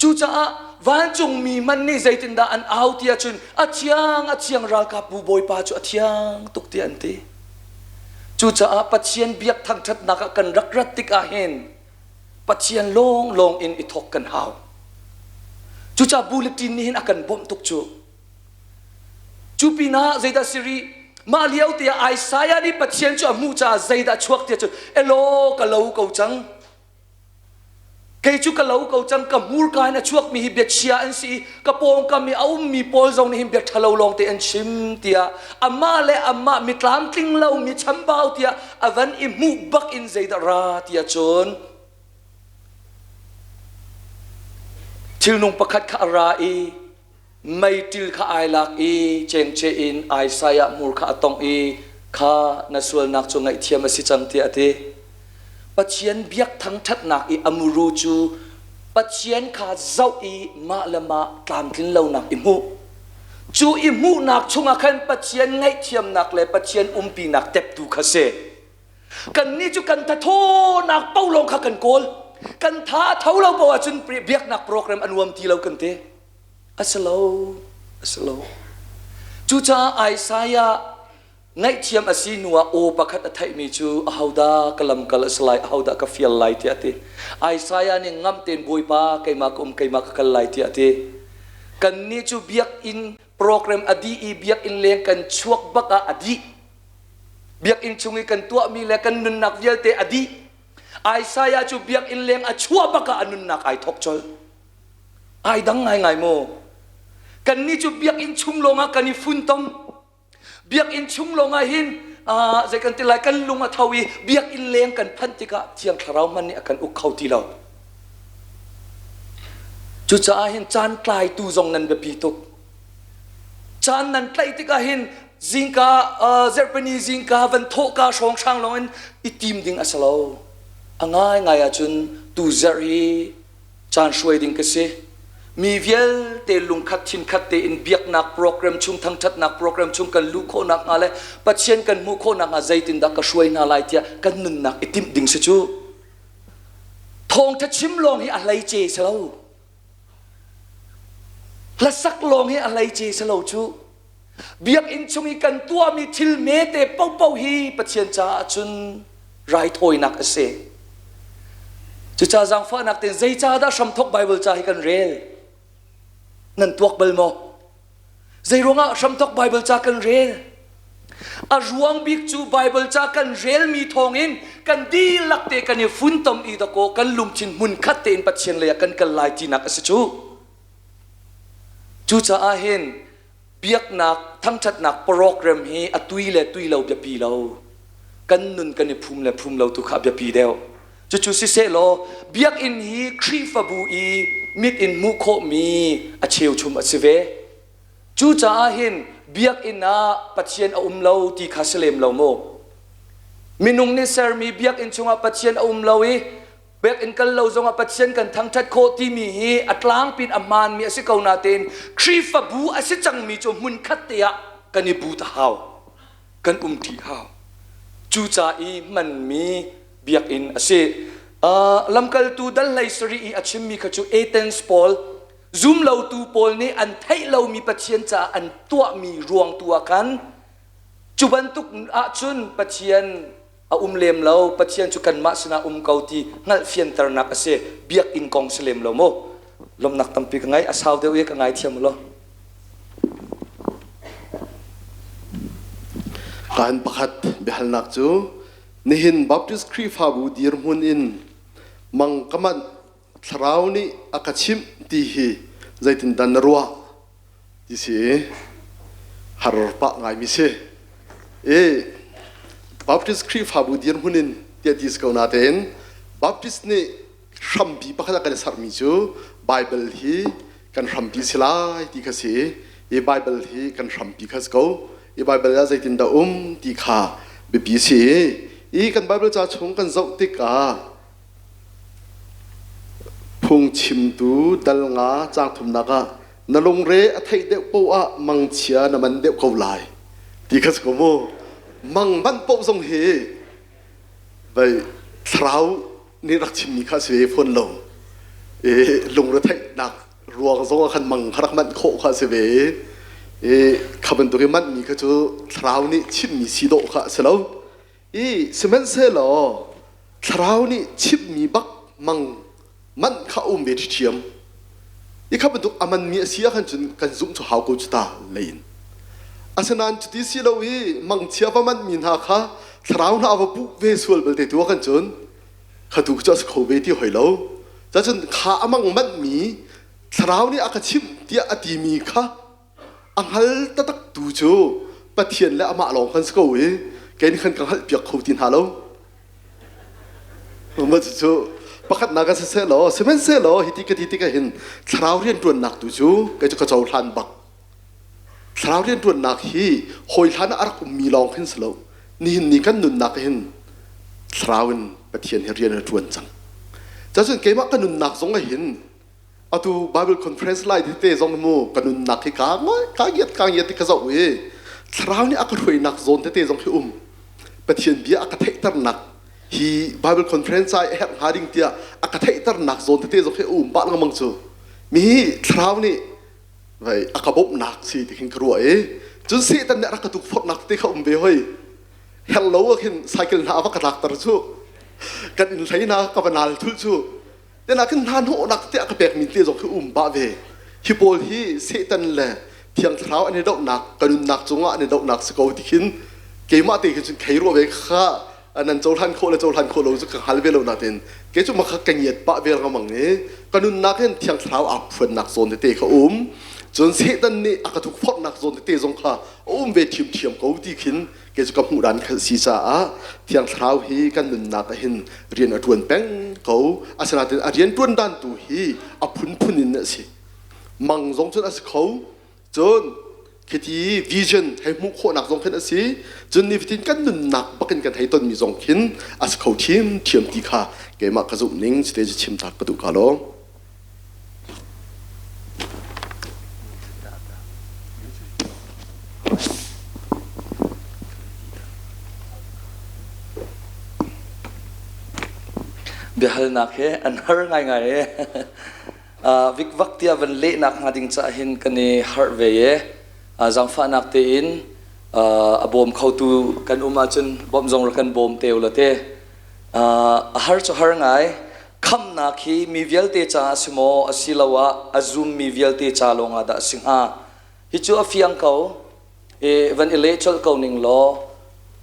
Cucaah vancungmi hmanh nih zeitindah an au ti ahcun a thiang a thiang ralkapbu bawipa cu a thiang tuk tiah an ti. Cucaah Pathian biak thangṭhatnak ah kan rak rat tikah hin Pathian lawnglawng in i thawk kan hau. Cucaah bulletin nih hin a kan bawmh tuk cu. Cu pinah zeidah si rih? Mah lio te ah Isaiah nih Pathian cu a hmuh caah zeidah chuak tiah cun elaw ka lo ko cang. Kei cu ka lo ko cang ka hmurka in a chuakmi hi biachia an si i ka pawngkam i a ummi pawl zong nih hin bia ṭhalo lawngte an chim tiah amah le amah mi tlamtling lo mi chambau tiah a van i hmuh bak in zeidah ra tiah cun thilnung pakhat kha a ra i meiṭil kha ai lak i cengce in Isaiah hmur kha a tongh i kha na sualnak cu ngaihthiam a si cang tiah a ti. Pathian biak thangṭhatnak i a muru cu Pathian kha zoh i mah le mah tlamtlin lonak i hmuh. Cu i hmuhnak chungah khan Pathian ngaihthiamnak le Pathian umpinak teptu kha si. Kannih cu kan thathawnak paoh lawng kha kan kawl. Kan tha a tho lo paoh ahcun biaknak program a nuam ti lo kan ti. A si lo, a si lo. Cucaah Isaiah ngaihthiam a si hnuah aw pakhat a theihmi cu ahodah ka lamkal a si lai, ahodah ka fial lai tiah a ti. Isaiah nih ngamh tein Bawipa keimah ka um, keimah ka kal lai tiah a ti. Kannih cu biakinn program a dih i biakinn leng kan chuak bak ah a dih. Biakinn chung i kan tuahmi le kan nunnak vialte a dih. Isaiah cu biakinn leng a chuah bak ah a nunnak ai thawk colh. Ai dang ngaingai maw? Kannih cu biakinn chung lawngah kan i funtom. Biakinn chung lawngah hin zei kan ti lai kan lung a tho i biakinn leng kan phanh tikah Thiang Thlarau hmanh nih a kan uk kho ti lo. Cucaah hin caan tlaitu zong nan biapi tuk. Caan nan tlaih tikah hin zingka zarhpini zingka van thawhka hrawnghrang lawng in i tim ding a si lo. A ngaingai ahcun tu zarh hi caan hruai ding ka si. Mi vialte lungkhat thinkhat tein biaknak program chung thangṭhatnak program chung kan luh khawh nakhnga le Pathian kan hmuh khawh nakhnga zeitindah ka hruai hna lai tiah kan nunnak i timh ding si cu. Thawngṭha chim lawng hi a hleice si lo. Hlasak lawng hi a hleice si lo cu. Biakinn chung i kan tuahmi thil mete paohpaoh hi Pathian caah cun raithawinak a si. Cucaah zaangfahnak tein zeicahdah hramthawk Baibal ca hi kan rel? Nan tuak bal maw? Zeiruangah hramthawk Baibal ca kan rel? A ruang bik cu Baibal ca kan relmi thawngin kan dihlak te kan i funtom i dakaw kan lungthin hmunkhat tein Pathian lei ah kan kal lai tinak a si cu. Cucaah hin biaknak thangṭhatnak program hi a tui le tui lo biapi lo. Kan nun kan i phum le phum lo tu kha a biapi deuh. Cucu sisehlaw biakinn hi Khrihfabu i mit in hmuh khawhmi a cheuchum a si ve. Cucaah hin biakinn ah Pathian a um lo ti kha si lem lo maw? Minung nih sermi biakinn chungah Pathian a um lo i Biakinn kal lo zongah Pathian kan thangṭhat khawh timi hi a tlangpin a hmaanmi a si ko natein Khrihfabu a si cangmi cu hmunkhat te ah kan i but a hau. Kan umṭi hau. Cuca i hmanmi biakinn a si. Uh, lamkaltu dal hlei sarih i a chimmi kha cu Athens pawl zumlotu pawl nih an theih lomi Pathian caah an tuahmi ruang tu ah khan cu bantuk ahcun Pathian a um lem lo Pathian cu kanmah sinah um ko ti hngalh fianternak a si biakinn kong si lem lo mu lawmnak tampi ka ngei a sau deuh i ka ngaithiam law Kaan pakhat biahalnak cu nihin Baptist Khrihfabu dirhmun in mang ka manh thlarau nih a ka chimh ti hi zeitindah na ruah ti si har pah ngaimi si. I Baptist Khrihfabu dirhmun in tiah ti si ko natein Baptist nih hrampi pakhat a kan sermi cu Bible hi kan hrampi si lai ti kha si i Bible hi kan hrampi kha si ko i Bible ah zeitindah um ti kha. biapi si. I kan Bible ca chung kan zoh tikah phungchimtu dal nga caang thumnak ah na lungre a theih deuh poah ah mangchia na man deuh ko lai ti kha si ko mu. Mang manh poh zong hi vai thlarau nih rak chimmi kha si ve fawn lo. I lungretheihnak ruang zong ah khan mang kha rak manh khawh kha si ve i kha bantuk i manhmi kha cu thlarau nih chimmi si dawh kha a si lo. I sihmanhsehlaw thlarau nih chimmi bak mang manh kha a um ve ṭhiṭhiam. I kha bantuk a manmi a si ah khan cun kan zumh cu hau ko cu ta lei in. Asinain cuti si lo i mangchia va manhmi hna kha thlarau hna a va puh ve sual belte tu ah khan cun kha tu cu a si kho ve ti hoi lo. Cacun kha a mang manhmi thlarau nih a ka chimh tiah a timi kha a hngal taktak tu cu Pathian le amah lawng kan si ko i kei nih khan ka hngalhpiak kho ti hna lo. Mah cucu pakhatnak ah siseh law sihmanhsehlaw hiti ka ti tikah hin thlarau rianṭuannak tu cu kei cu ka cohlan bak. Thlarau rianṭuannak hi hawi hlan ah a rak ummi lawng khin si lo. Nihin ni kan nunnak hin thlarau in Pathian hi rian a ṭuan cang. Cacun keimah ka nunnak zong ah hin atu Bible conference lai tete zong mu ka nunnak hi ka ngoi ka ngiat ka ngiat ti ka zoh i thlarau nih a ka hruainak zawn tete zong hi um. Pathian bia a ka theihternak hi Bible conference ah a herh hnga ding tiah a ka theihternak zawn tete zong hi um pah lengmang cu. Mi hi thlarau nih vai a ka bawmhnak si ti khin ka ruah i cun Satan nih a rak ka tukforhnak te kha um ve hoi. Herh lo ah khin cycle hna a va ka tlakter cu. Kan inn hlei hna ka va nal thul cu. Tena khin hna hnawhnak te a ka pekmi te zong khi um pah ve. Hi pawl hi Satan le Thiang Thlarau an i dohnak, ka nunnak cungah an i dohnak si ko ti khin keimah te khi cun khei ruah ve kha nan cohlan khawh le cohlan khawh lo cu ka hngal ve lo natin kei cu makha ka ngiat pah ve lengmang i ka nunnak hin Thiang Thlarau aa phuannak zawn tete kha um. Cun Satan nih a ka thukforhnak zawn tete zong kha a um ve ṭhiamṭhiam ko ti khin kei cu ka hmuh dan kha si caah Thiang Thlarau hi kan nunnak ah hin rian a ṭuan peng ko. Asinain a rian ṭuan dan tu hi a phunphun in a si. Mang zong cun a si kho. Cun khiti vision hei hmuh khawhnak zong khin a si. Cun nifatin kan nunnak bakin kan hei tonmi zong khin a si kho ṭhiamṭhiam ti kha keimah ka zumh ning cite cu chim tak ka duh ka lo. Biahalnak he an har ngaingai e. Vikvak tiah van lehnak hnga ding caah hin kan i harh ve e. Zaangfahnak tein a bawm khotu kan um ahcun bawmh zong rak kan bawm te u la te. A har cu har ngai. Khamhnak hi mi vialte caah a si maw asiloah a zummi vialte ca lawngah dah a si hnga? Hi cu a fiang ko. I van i leh colh ko ning law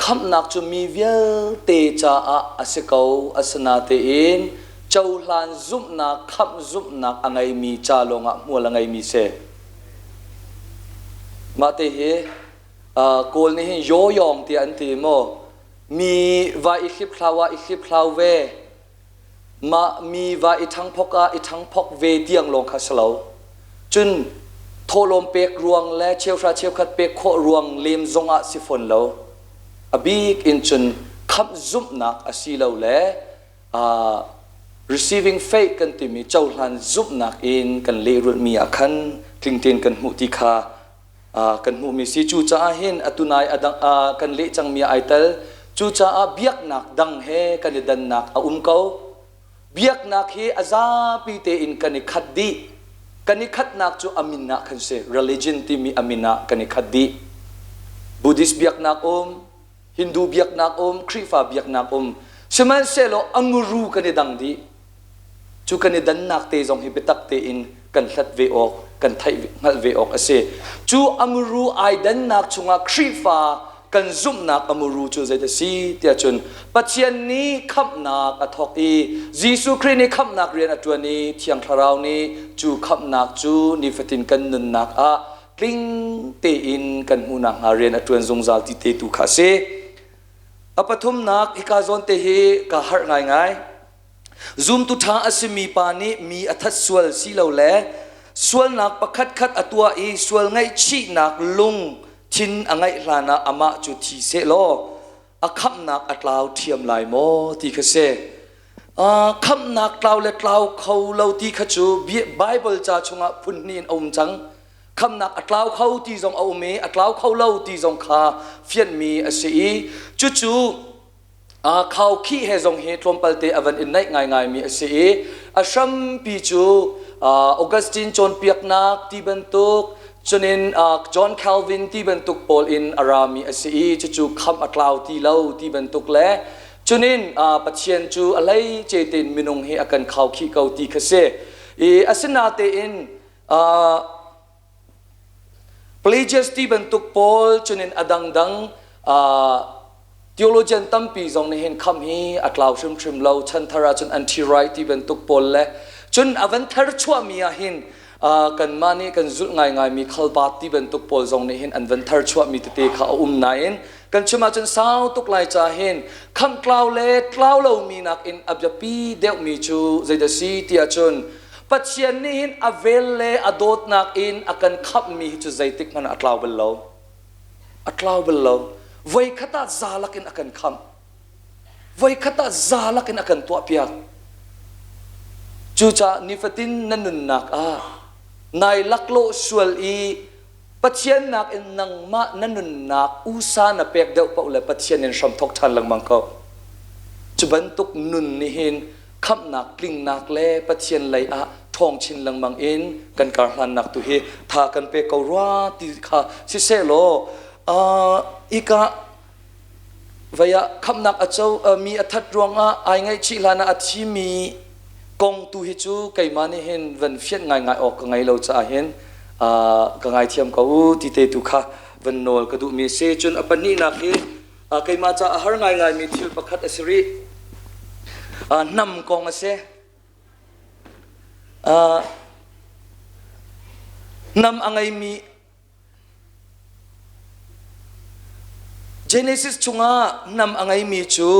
khamhnak cu mi vialte caah a si ko asinatein cohlan zumhnak khamh zumhnak a ngeimi ca lawngah hmual a ngeimi si. Mah te hi Kawl nih hin yawyawng tiah an ti maw mi va i hliphlau ah i hliphlau ve Mah mi va i ṭhangphok ah i ṭhangphok ve tiang lawng kha si lo. Cun thawhlawm pek ruang le cheuhra cheukhat pek khawh ruang lem zongah si fawn lo. A bik in cun khamh zumhnak asilole uh, receiving faith kan timi cohlan zumhnak in kan lehrulhmi ah khan tling tein kan hmuh ti kha kan hmuhmi si. Cucaah hin atunai adang kan leh cangmi ai tel. Cucaah biaknak dang he kan i dannak a um ko. Biaknak hi a zapi tein kan i khat dih. Kan i khatnak cu a min ah khan si. Religion timi a min ah kan i khat dih. Buddhist biaknak um, Hindu biaknak um, Khrihfa biaknak um. Sihmanhsehlaw a nguru kan i dang dih. Cu kan i dannak te zong hi biatak tein kan hlat ve awk, kan theih hngalh ve awk a si. Cu a muru ai dannak chungah Khrihfa kan zumhnak a muru cu zeidah si tiah cun Pathian nih khamhnak a thawk i Jesuh Khrih nih khamhnak rian a ṭuan i Thiang Thlarau nih cu khamhnak cu nifatin kan nunnak ah tling tein kan hmuh nakhnga rian a ṭuan zungzal ti te tu kha a si. A pathumnak hika zawn te hi ka harh ngaingai. Zumtu ṭha a simi pa nih mi a that sual silole sualnak pakhatkhat a tuah i sual ngaihchihnak lungthin a ngeih hlanah amah cu thi sehlaw. A khamhnak a tlau ṭhiam lai maw ti kha si. Khamhnak tlau le tlau kho lo ti kha cu Bible ca chungah phun hnih in a um cang. Khamhnak a tlau kho ti zong a um i a tlau kho lo ti zong kha fianhmi a si i cucu khaukhih he zong hi tlawmpalte a van in naih ngaingaimi a si i a hrampi cu Augustine cawnpiaknak ti bantuk cunin John Calvin ti bantuk pawl in a rami a si i cucu khamh a tlau ti lo ti bantuk le cunin Pathian cu a hleice tein minung hi a kan khaukhih ko ti kha si. I asinatein Pelagius ti bantuk pawl cunin a dangdang theologian tampi zong nih hin khamh hi a tlau hrimhrim lo chanthar ahcun anti-right ti bantuk pawl le cun a van thar chuahmi ah hin kanmah nih kan zulh ngaingaimi khalbat ti bantuk pawl zong nih hin an van thar chuahmi tete kha a um nain kan chim ahcun sau tuk lai ca hin khamh tlau le tlau lomi nakin a biapi deuhmi cu zeidah si ti ahcun Pathian nih hin a vel le a dawtnak in a kan khamhmi hi cu zeitik hmanh ah a tlau bal lo. A tlau bal lo. Voikhat ah zalak in a kan khamh. Voikhat ah zalak in a kan tuahpiak. Cucaah nifatin na nunnak ah nai laklawh sual i Pathian nakin nangmah na nunnak usa na pek deuh paoh le Pathian in hram thawk ṭhan lengmang ko. Cu bantuk nun nih hin khamhnak tlingnak le Pathian lei ah ṭhawng chin lengmang in kan karhlannak tu hi tha kan pe ko rua ti kha sisehlaw uh, ika Vei ah khamhnak a co mi a that ruangah ai ngaihchih hlan ah a thimi kong tu hi cu keimah nih hin van fianh ngaingai awk ka ngei lo caah hin ka ngaithiam ko u ti te tu kha van nawl ka duhmi a si. Cun a pahnihnak hi keimah caah a har ngaingaimi thil pakhat a si rih. Hnam kong a si. Hnam a ngeimi Genesis chungah hnam a ngeimi cu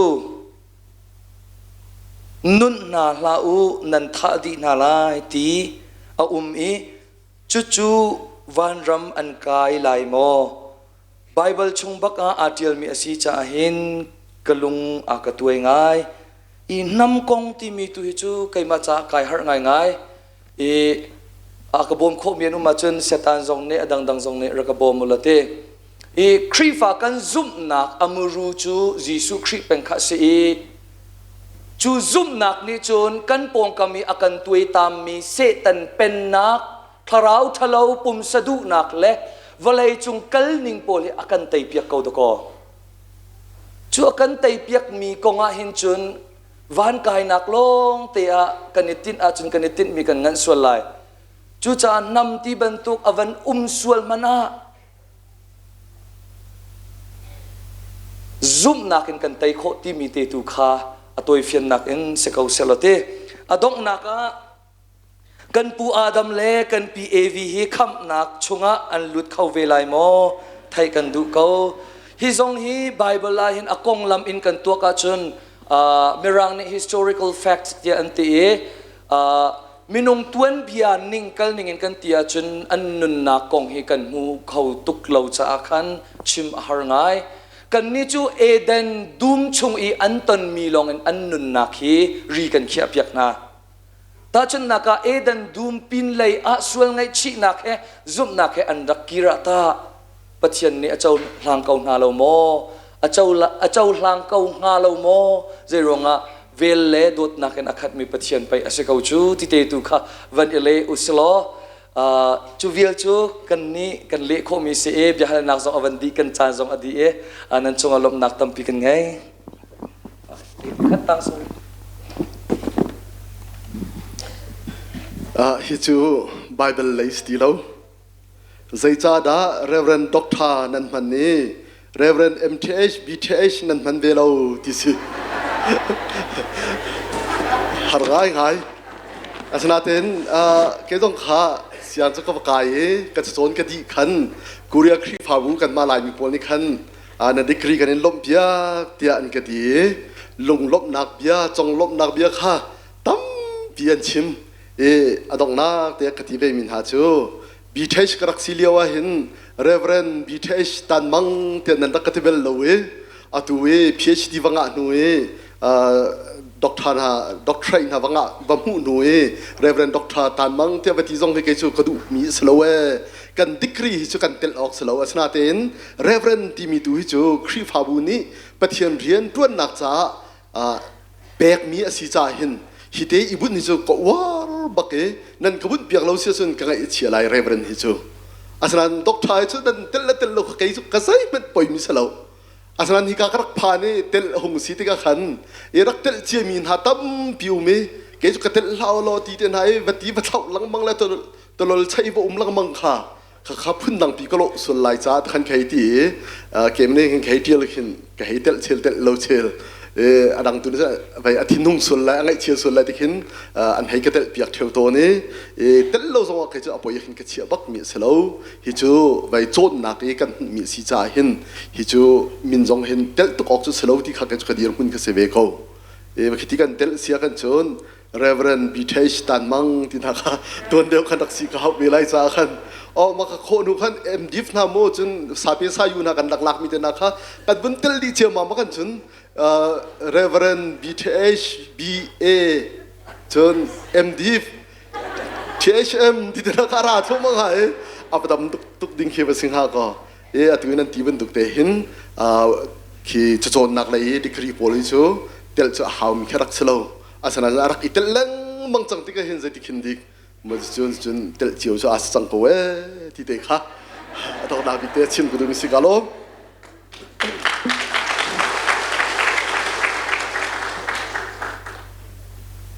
nunh hna hlah u nan thah dih hna lai ti a um i cucu vanram an kai lai maw? Baibal chung bak ah aa ṭialmi a si caah hin ka lung a ka tuai ngai. I hnam kong timi tu hi cu keimah caah kai harh ngaingai. I a ka bawm khawhmi an um ahcun Satan zong nih a dangdang zong nih rak ka bawm u la ti. I Khrihfa kan zumhnak a muru cu Jesuh Khrih peng kha a si i cu zumhnak nih cun kan pawngkam i a kan tuaitammi Satan pennak, thlarau ṭhalo pumsa duhnak le vawlei cung kalning pawl hi a kan teipiak ko dakaw. Cu a kan teipiakmi kong ah hin cun van kainak lawng te ah kan i tinh ahcun kan i tinhmi kan nganh sual lai. Cucaah nam ti bantuk a van um sual hmanh ah zumhnak in kan tei khawh timi te tu kha a tawifiannak in si ko selaw ti. A donghnak ah Kan pu Adam le kan pi Evi hi khamhnak chungah an lut kho ve lai maw? Theih kan duh ko. Hi zong hi Bible ah hin a konglam in kan tuak ahcun Mirang nih historical fact tiah an ti i minung tuanbia ning kal ning in kan ti ahcun an nunnak kong hi kan hmu kho tuk lo caah khan chim a har ngai. Kannih cu Eden dum chung i an tonmi lawngin an nunnak hi ri kan khiahpiak hna. Tahchunhnak ah Eden dum pinlei ah sual ngaihchihnak he zumhnak he an rak kir ah tah Pathian nih a cohlang ko hna lo maw? A cohlang ko hnga lo maw? Zeiruangah vel le dawtnak in a khatmi Pathian pei a si ko cu ti te tu kha van i leh u silaw cu vial cu kan nih kan leh khawhmi si i biahalnak zong a van dih kan caan zong a dih i nan cungah lawmhnak tampi kan ngei. Hi cu Bible lei si ti lo. Zeicahdah Reverend Doctor nan hman i Reverend MTH, BTH nan hman ve lo ti si. Har ngaingai. Asinain kei zong kha siang cu ka va kai i ka cacawn ka dih khan Korea Khrihfabu kanmah Laimi pawl nih khan na degree kan in lawmh piak tiah an ka ti i lunglawmhnak bia conglawmhnak bia kha tampi an chim i a donghnak te ka ti ve mi hna cu BTH ka rak si lio ah hin Reverend BTH Tan Mang tiah nan rak ka ti bel lo i. Atu i PhD va ngah hnu i doctor hna doctorate hna va ngah va hmuh hnu i Reverend Doctor Tan Mang tiah va ti zong hi kei cu ka duhmi a si lo ee. Kan degree hi cu kan telh awk si lo. Asinain Reverend timi tu hi cu Khrihfabu nih Pathian rian ṭuannak caah pekmi a si caah hin hi te i bunh hi cu ka uar bak i nan ka bunh piak lo si ahcun ka ngaih a chia lai Reverend hi cu. Asinain doctor hi cu nan telh le telh lo kha kei cu ka zeihmanh poimi si lo. Asinain hika ka rak phan i telh hung si tikah khan i rak telh ciami hna tampi um i kei cu ka telh hlah law ti te hna i va ti va thlauh lengmang le tolol chei va um lengmang kha khakha phundang pi ka lawh sual lai caah khan ka hei ti i kem nih khin ka hei ṭial khin ka hei telh chel telh lo chel a dang tu nih vai a thinhung sual lai a ngaihchia sual lai ti khin an hei ka telh piak ṭheo tawn i telh lo zongah kei cu a poi khin ka chiah bak mi a si lo. Hi cu vai cawnnak i kan hmuhmi a si caah hin hi cu min zong hin telh tuk awk cu si lo ti kha kei cu ka dirhmun ka si ve ko. Khi ti kan telh sia kan cun Reverend BTH Tan Mang ti hna kha tuan deuh khan rak si ka hauh ve lai caah khan oh ma ka khawh nu khan MDF hna mu cun sape sayu hna kan rak lak mi te hna kha kan vun tel dih cio ma ma kan cun Reverend BTH BA cun MDF THM ti te hna kha ra thum ma i a dam tuk tuk ding khi va sing ha ko e atu in an ti bantuk te hin khi cacawnnak lei i degree pawl hi cu tel cu a hau mi kha rak si lo. Asinain a rak i tel lengmang cang tikah hin zeiti khin dik cun cun telh cio cu aa si cang ko ee ti te kha a donghnak bik te chim ka duhmi si ka lawm.